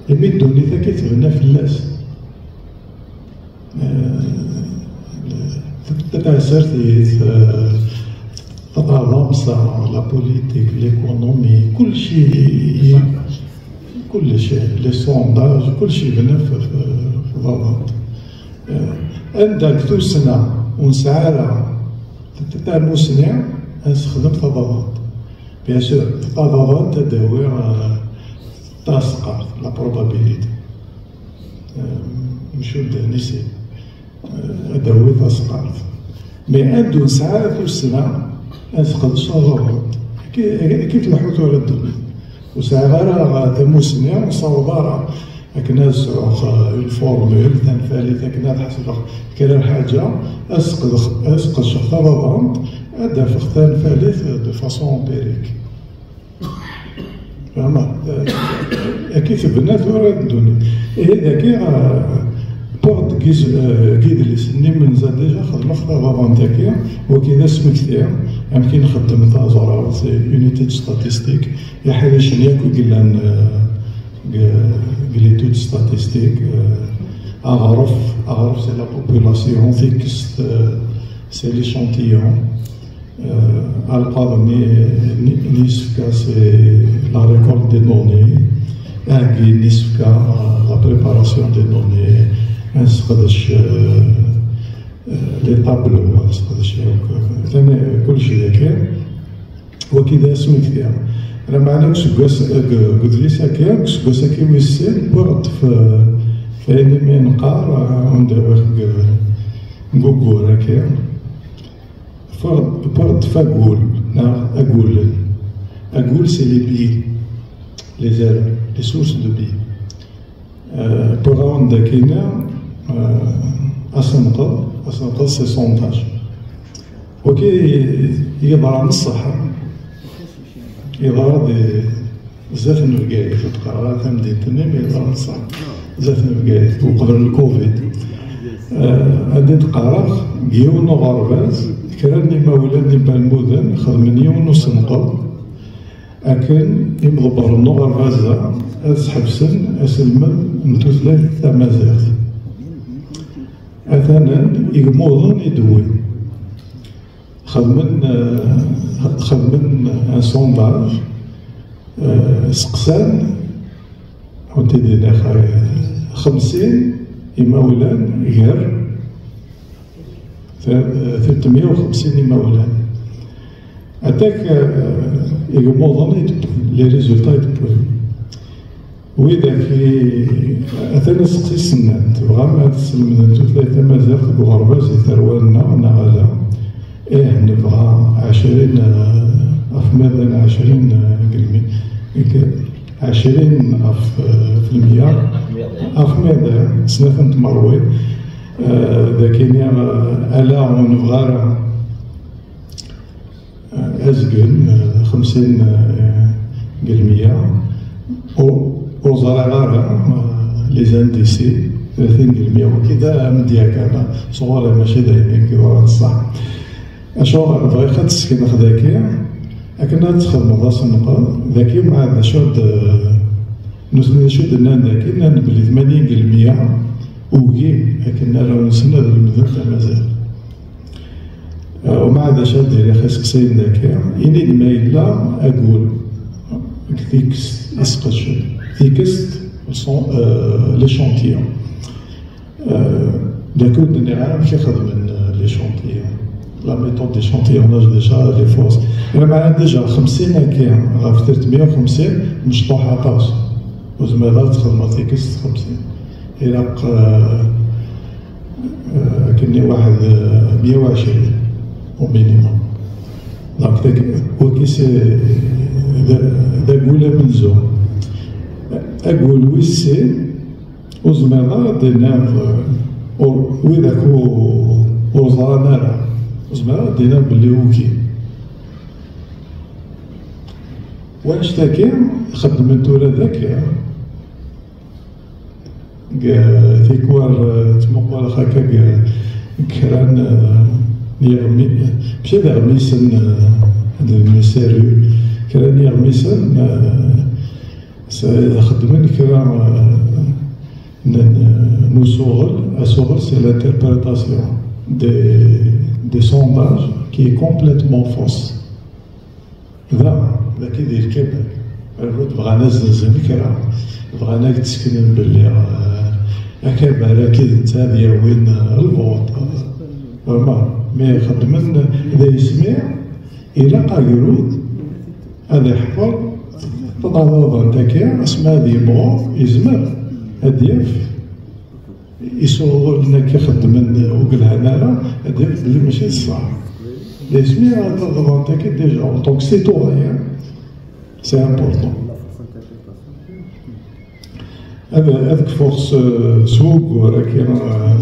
Imi ddunit-agi tebna fell-as. Eh, tasertit, eh, taḍamsa, la politique, l'économie, kullec i- i- kullec, les sondages, kullec yebna f- f- f tḍabant. Eh, anda deg tussna ur nesɛi ara t- tamusni, ad nessexdem taḍabant. Bien sûr, taḍabant ad d-tawi, eh, taseqqart, la probabilité. Eh, mcudd nisi. Eh, ad d-tawi taseqqart. Mais anda ur nesɛi ara tussna, ad nseqdec taḍabant. Akka, akka i tleḥḥu tura ddunit. Ur sɛiɣ ara tamusni, ur ssaweḍ ara akken ad sɛuɣ, eh, une formule tanfalit, akken ad ḥesbeɣ kra n lḥaǧa, ad sqedx-, ad sqedceɣ taḍabant, ad d-afeɣ tanfalit de façon empirique. Fehmeɣ. Eh, akka i tebna tura ddunit. Ihi dagi, eh, wwiɣ-d deg yiz-, eh, deg yidlisen-nni menza déjà, xedmeɣ taḍabant-agi, wagi d asmekti, amek i nxeddem taẓrawt, unité de statistique, iḥricen yakk i yellan, eh, deg, deg l'étude statistique, eh, aɣref, aɣref c'est la population, tikest, eh, c'est l'échantillon. Euh, alqaḍ n, n, n yisefka, c'est la récolte des données. Aɛeggi n yisefka, la préparation des données. Ad nesseqdec, euh, euh, les tableaux, ad nesseqdec yakk. Tani, kullec dagi. Wagi d asmekti. Lameɛna deg useggas, deg, deg udlis-agi, deg useggas-agi wis sin, wwiɣ-d f, f ayen imi neqqar, euh, anda wwiɣ deg, deg ugur-agi. Wwiɣ-d, wwiɣ-d f agul, neɣ agulen. Agul, c'est les billes, les ailes, les sources de billes. Euh, wwiɣ-awen-d akkin, euh, asenqeḍ, asenqeḍ, c'est sondage. Wagi yeḍra n ṣṣeḥ, yeḍra di, zdat n Bgayet, ur d-qqareɣ ara tamdint-nni, mi yeḍra ṣṣeḥ zdat n Bgayet, uqbel n covid. Eh, anda i d-qqareɣ, deg yiwen n uɣerbaz, kra n imawlan n ibalmuden xedmen yiwen n usenqeḍ akken imḍebbren n uɣerbaz-a ad sḥebsen aselmed n tutlayt tamaziɣt. Atanen igmuḍen i d-wwin. Xedmen, eh, xedmen un sondage, eh, seqsan, ur t-id-iniɣ, eh, xemsin imawlan gar te- trettemya u xemsin imawlan. Atak, eh, igmuḍen i d-, les résultats i d-wwin. Widak i, atan aseqsi s-nnan, tebɣam ad teslemdem tutlayt tamaziɣt deg uɣerbaz di tarwa-nneɣ neɣ ala? Ih, nebɣa ɛecrin, eh, ɣef miḍin, ɛecrin, eh, gelmi, deg ɛecrin ɣef, eh, ɣef lmya, ɣef miḍin, snat n tmerwin, eh, dagi niɣ, eh, ala ur nebɣa ara. Azgen, eh, xemsin, eh, deg lmeyya. Ur, ur ẓriɣ ara, eh, les indices, tlatin deg lmeyya. Wagi d amedya kan, sɣur-i, mačči d ayen i yeḍran ṣṣeḥ. Acuɣer bɣiɣ ad d-sekneɣ dagi, akken ad txedmeḍ asenqeḍ, dagi mɛad d acu d, nutni d acu d-nnan dagi, nnan belli tmanyin deg lmeyya ugin akken arraw-nsen ad lemden tamaziɣt. Umeɛd acu ad d-iriɣ iseqsiyen dagi, ini-d ma yella agul deg tikest asqedcen, tikest, son- euh, l'échantillon. Euh, d akud nniɣ ara amek i xedmen, euh, l'échantillon. La méthode d'échantillonnage déjà elle est fausse. Lameɛna déjà xemsin akka ɣef tretmeyya u xemsin mecṭuḥ aṭas. Ur tezmireḍ ad txedmeḍ tikest xemsin. Ilaq, euh, euh, akken i waḥed, euh, meyya u ɛecrin au minimum. Donc, wagi c'est d d agul amenzu. Agul wis sin, ur zmireḍ ara ad d-tiniḍ, uh, ur, widak ur, ur ẓran ara, ur zmireḍ ad d-tiniḍ belli ugin. Wanect-agi xeddmen tura dagi, deg tikwal, uh, ttmuquleɣ akka deg, deg kra n, uh, n yiɣmi-, mačči d iɣmisen, uh, d nessaru, kra n yiɣmisen, uh, s-, xeddmen kra, uh, n, n, n usuɣel. Asuɣel, c'est l'interprétation des, des sondages qui est complètement fausse. Da, dagi di lkabar. Rrut bɣan ad zzenzen kra, bɣan ad d-seknen belli, uh, akabar-agi d netta ad yawin, uh, lvuṭ. Vraiment, mi xeddmen d ayesmi, ilaq agrud ad iḥfeḍ taḍaḍant-agi, asmi ad yimɣur, yezmer ad d-yaf isuɣulen-agi xeddmen ur yelhan ara, ad d-yaf belli mačči d ṣṣeḥ. D asmi taḍaḍant-agi déjà, en tant que citoyen, c'est important. Ad, ad kfuɣ s, s wugur-agi, uh,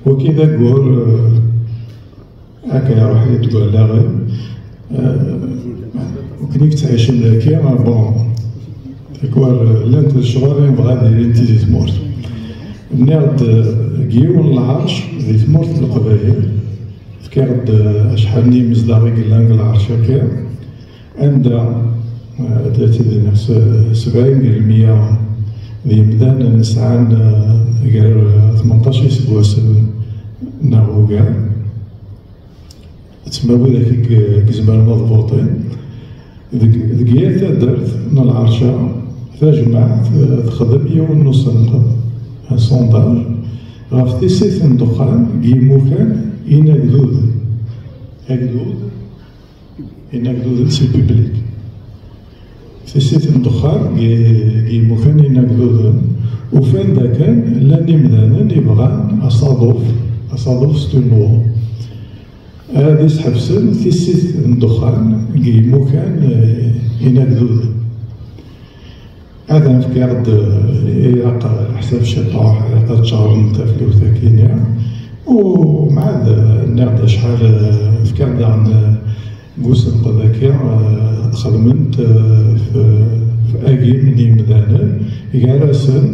wagi d agur, uh, akka iruḥ-iyi-d deg wallaɣ-iw. Uh, akken i yettɛicen dagi, uh, bon, tikwal, uh, llant lecɣal i nebɣa ad ilint di tmurt. Nniɣ-d, uh, deg yiwen lɛerc di tmurt n Leqbayel, fkiɣ-d, uh, acḥal n yimezdaɣ i yellan deg lɛerc-agi. Anda, eh, d, d, s-, sebɛin deg lemya d yimdanen sɛan, eh, gar, eh, tmenṭac iseggasen neɣ ugar. Tsemma widak i g-, i izemren ad votin. Deg, deg yal taddart n lɛerca, tajmaɛt, eh, texdem yiwen n usenqed, un sondage, ɣef tissit n ddexxan deg yimukan inagduden. Agdud, inagduden, c'est public. Tissit n ddexxan deg, deg yimukan inagduden, ufan-d akken llan imdanen i bɣan asaḍuf, asaḍuf c'est une loi. Ad isḥebsen tissit n ddexxan deg yimukan, eh, inagduden. Ad am-fkeɣ-d, eh, ilaq leḥsab ciṭuḥ, ilaq ad ččaren taflewt-agi-nni. U mɛad, eh, nniɣ-d acḥal, eh, fkiɣ-d daɣen, eh, deg usenqed-agi, eh, xedmen-t, eh, f, f agim n yimdanen, gar-asen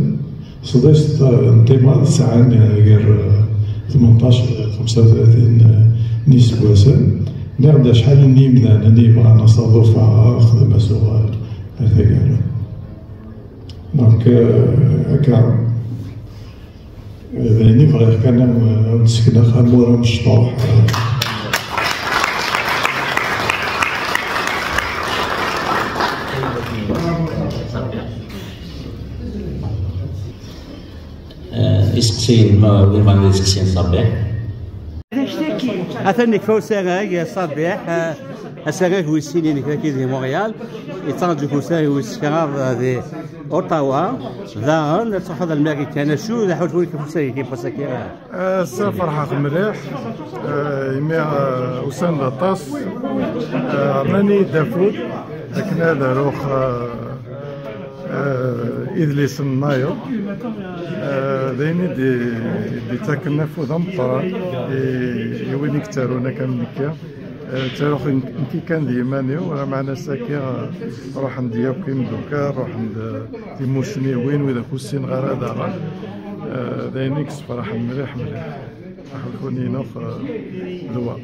sḍis, eh, n timaḍ sɛan, eh, gar, eh, tmenṭac, eh, xemsa u tlatin, eh, n yiseggasen. Nniɣ-d acḥal n yimdanen i yebɣan asaḍuf-a, xdem asuɣel ar taggara. Donc, euh, akka, d ayen i bɣiɣ kan ad, ad d-sekneɣ amur amecṭuḥ. Eh, iseqsiyen, ma win bɣan ad iseqsiyen Ṣabiḥ. Atan nekfa usarag, Ṣabiḥ, eh, asarag wis sin i nekfa di Montréal, yettṛaǧu usarag wis kraḍ di Ottawa, daɣen ad truḥeḍ ar Marikan, acu d aḥulfu-inek ɣef usarag-agi n wass-agi? Ass-a ferḥeɣ mliḥ, eh, imi, eh, usan-d aṭas, eh, rnan-iyi-d afud akken ad aruɣ, eh, eh, idlisen nnayeḍ. Eh, d ayen i d-, i d-ittaken afud ameqqran i, i win i yettarun akka am nekki. Eh, ttaruɣ n-, nekki kan d yiman-iw, lameɛna ass-agi, eh, ruḥen-d yakk imeddukal, ruḥen-d, eh, timussniwin, wid akk ur ssineɣ ara daɣen. Eh, d ayen i yessefraḥen mliḥ, mliḥ. Aḥulfu-nni-inu, eh, d wa.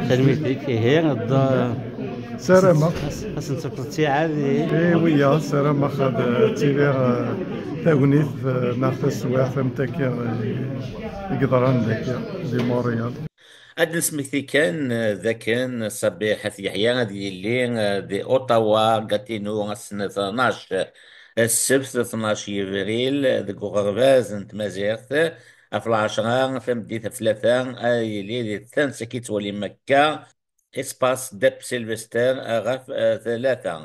Tanemmirt-ik. Ihi, d-, Ssarameɣ. Ad s-, ad s-, ad sen-tefkeḍ ttiɛad i Eh, wiya, ssarameɣ ad, eh, ttiliɣ, eh, Tagnit eh, neɣ taswiɛt am takka eh, i yeḍran dagi di Montréal. Ad d-nesmekti kan eh, dakken Ṣabiḥ At Yeḥya ad yili eh, di Ottawa, Gatineau, ass n tnac, eh, ssebt tnac yibril, eh, deg uɣerbaz n tmaziɣt, eh, ɣef lɛecṛa tameddit ɣef tlata, ad yili di tansa ki ttwalim akka, Espace Dep Sylvester, eh, ɣef eh, tlata.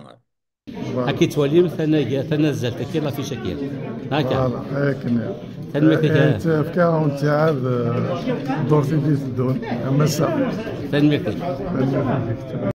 Akka i ttwalim tanaga-, tanazzalt-agi, l'affiche-agi. Akka. Voilà, akken. Tanemmirt-ik. Eh, tefka-awen ttiɛad eh, ddurt i d-iteddun, am ass-a. Tanemmirt-ik. Tanemmirt-ik.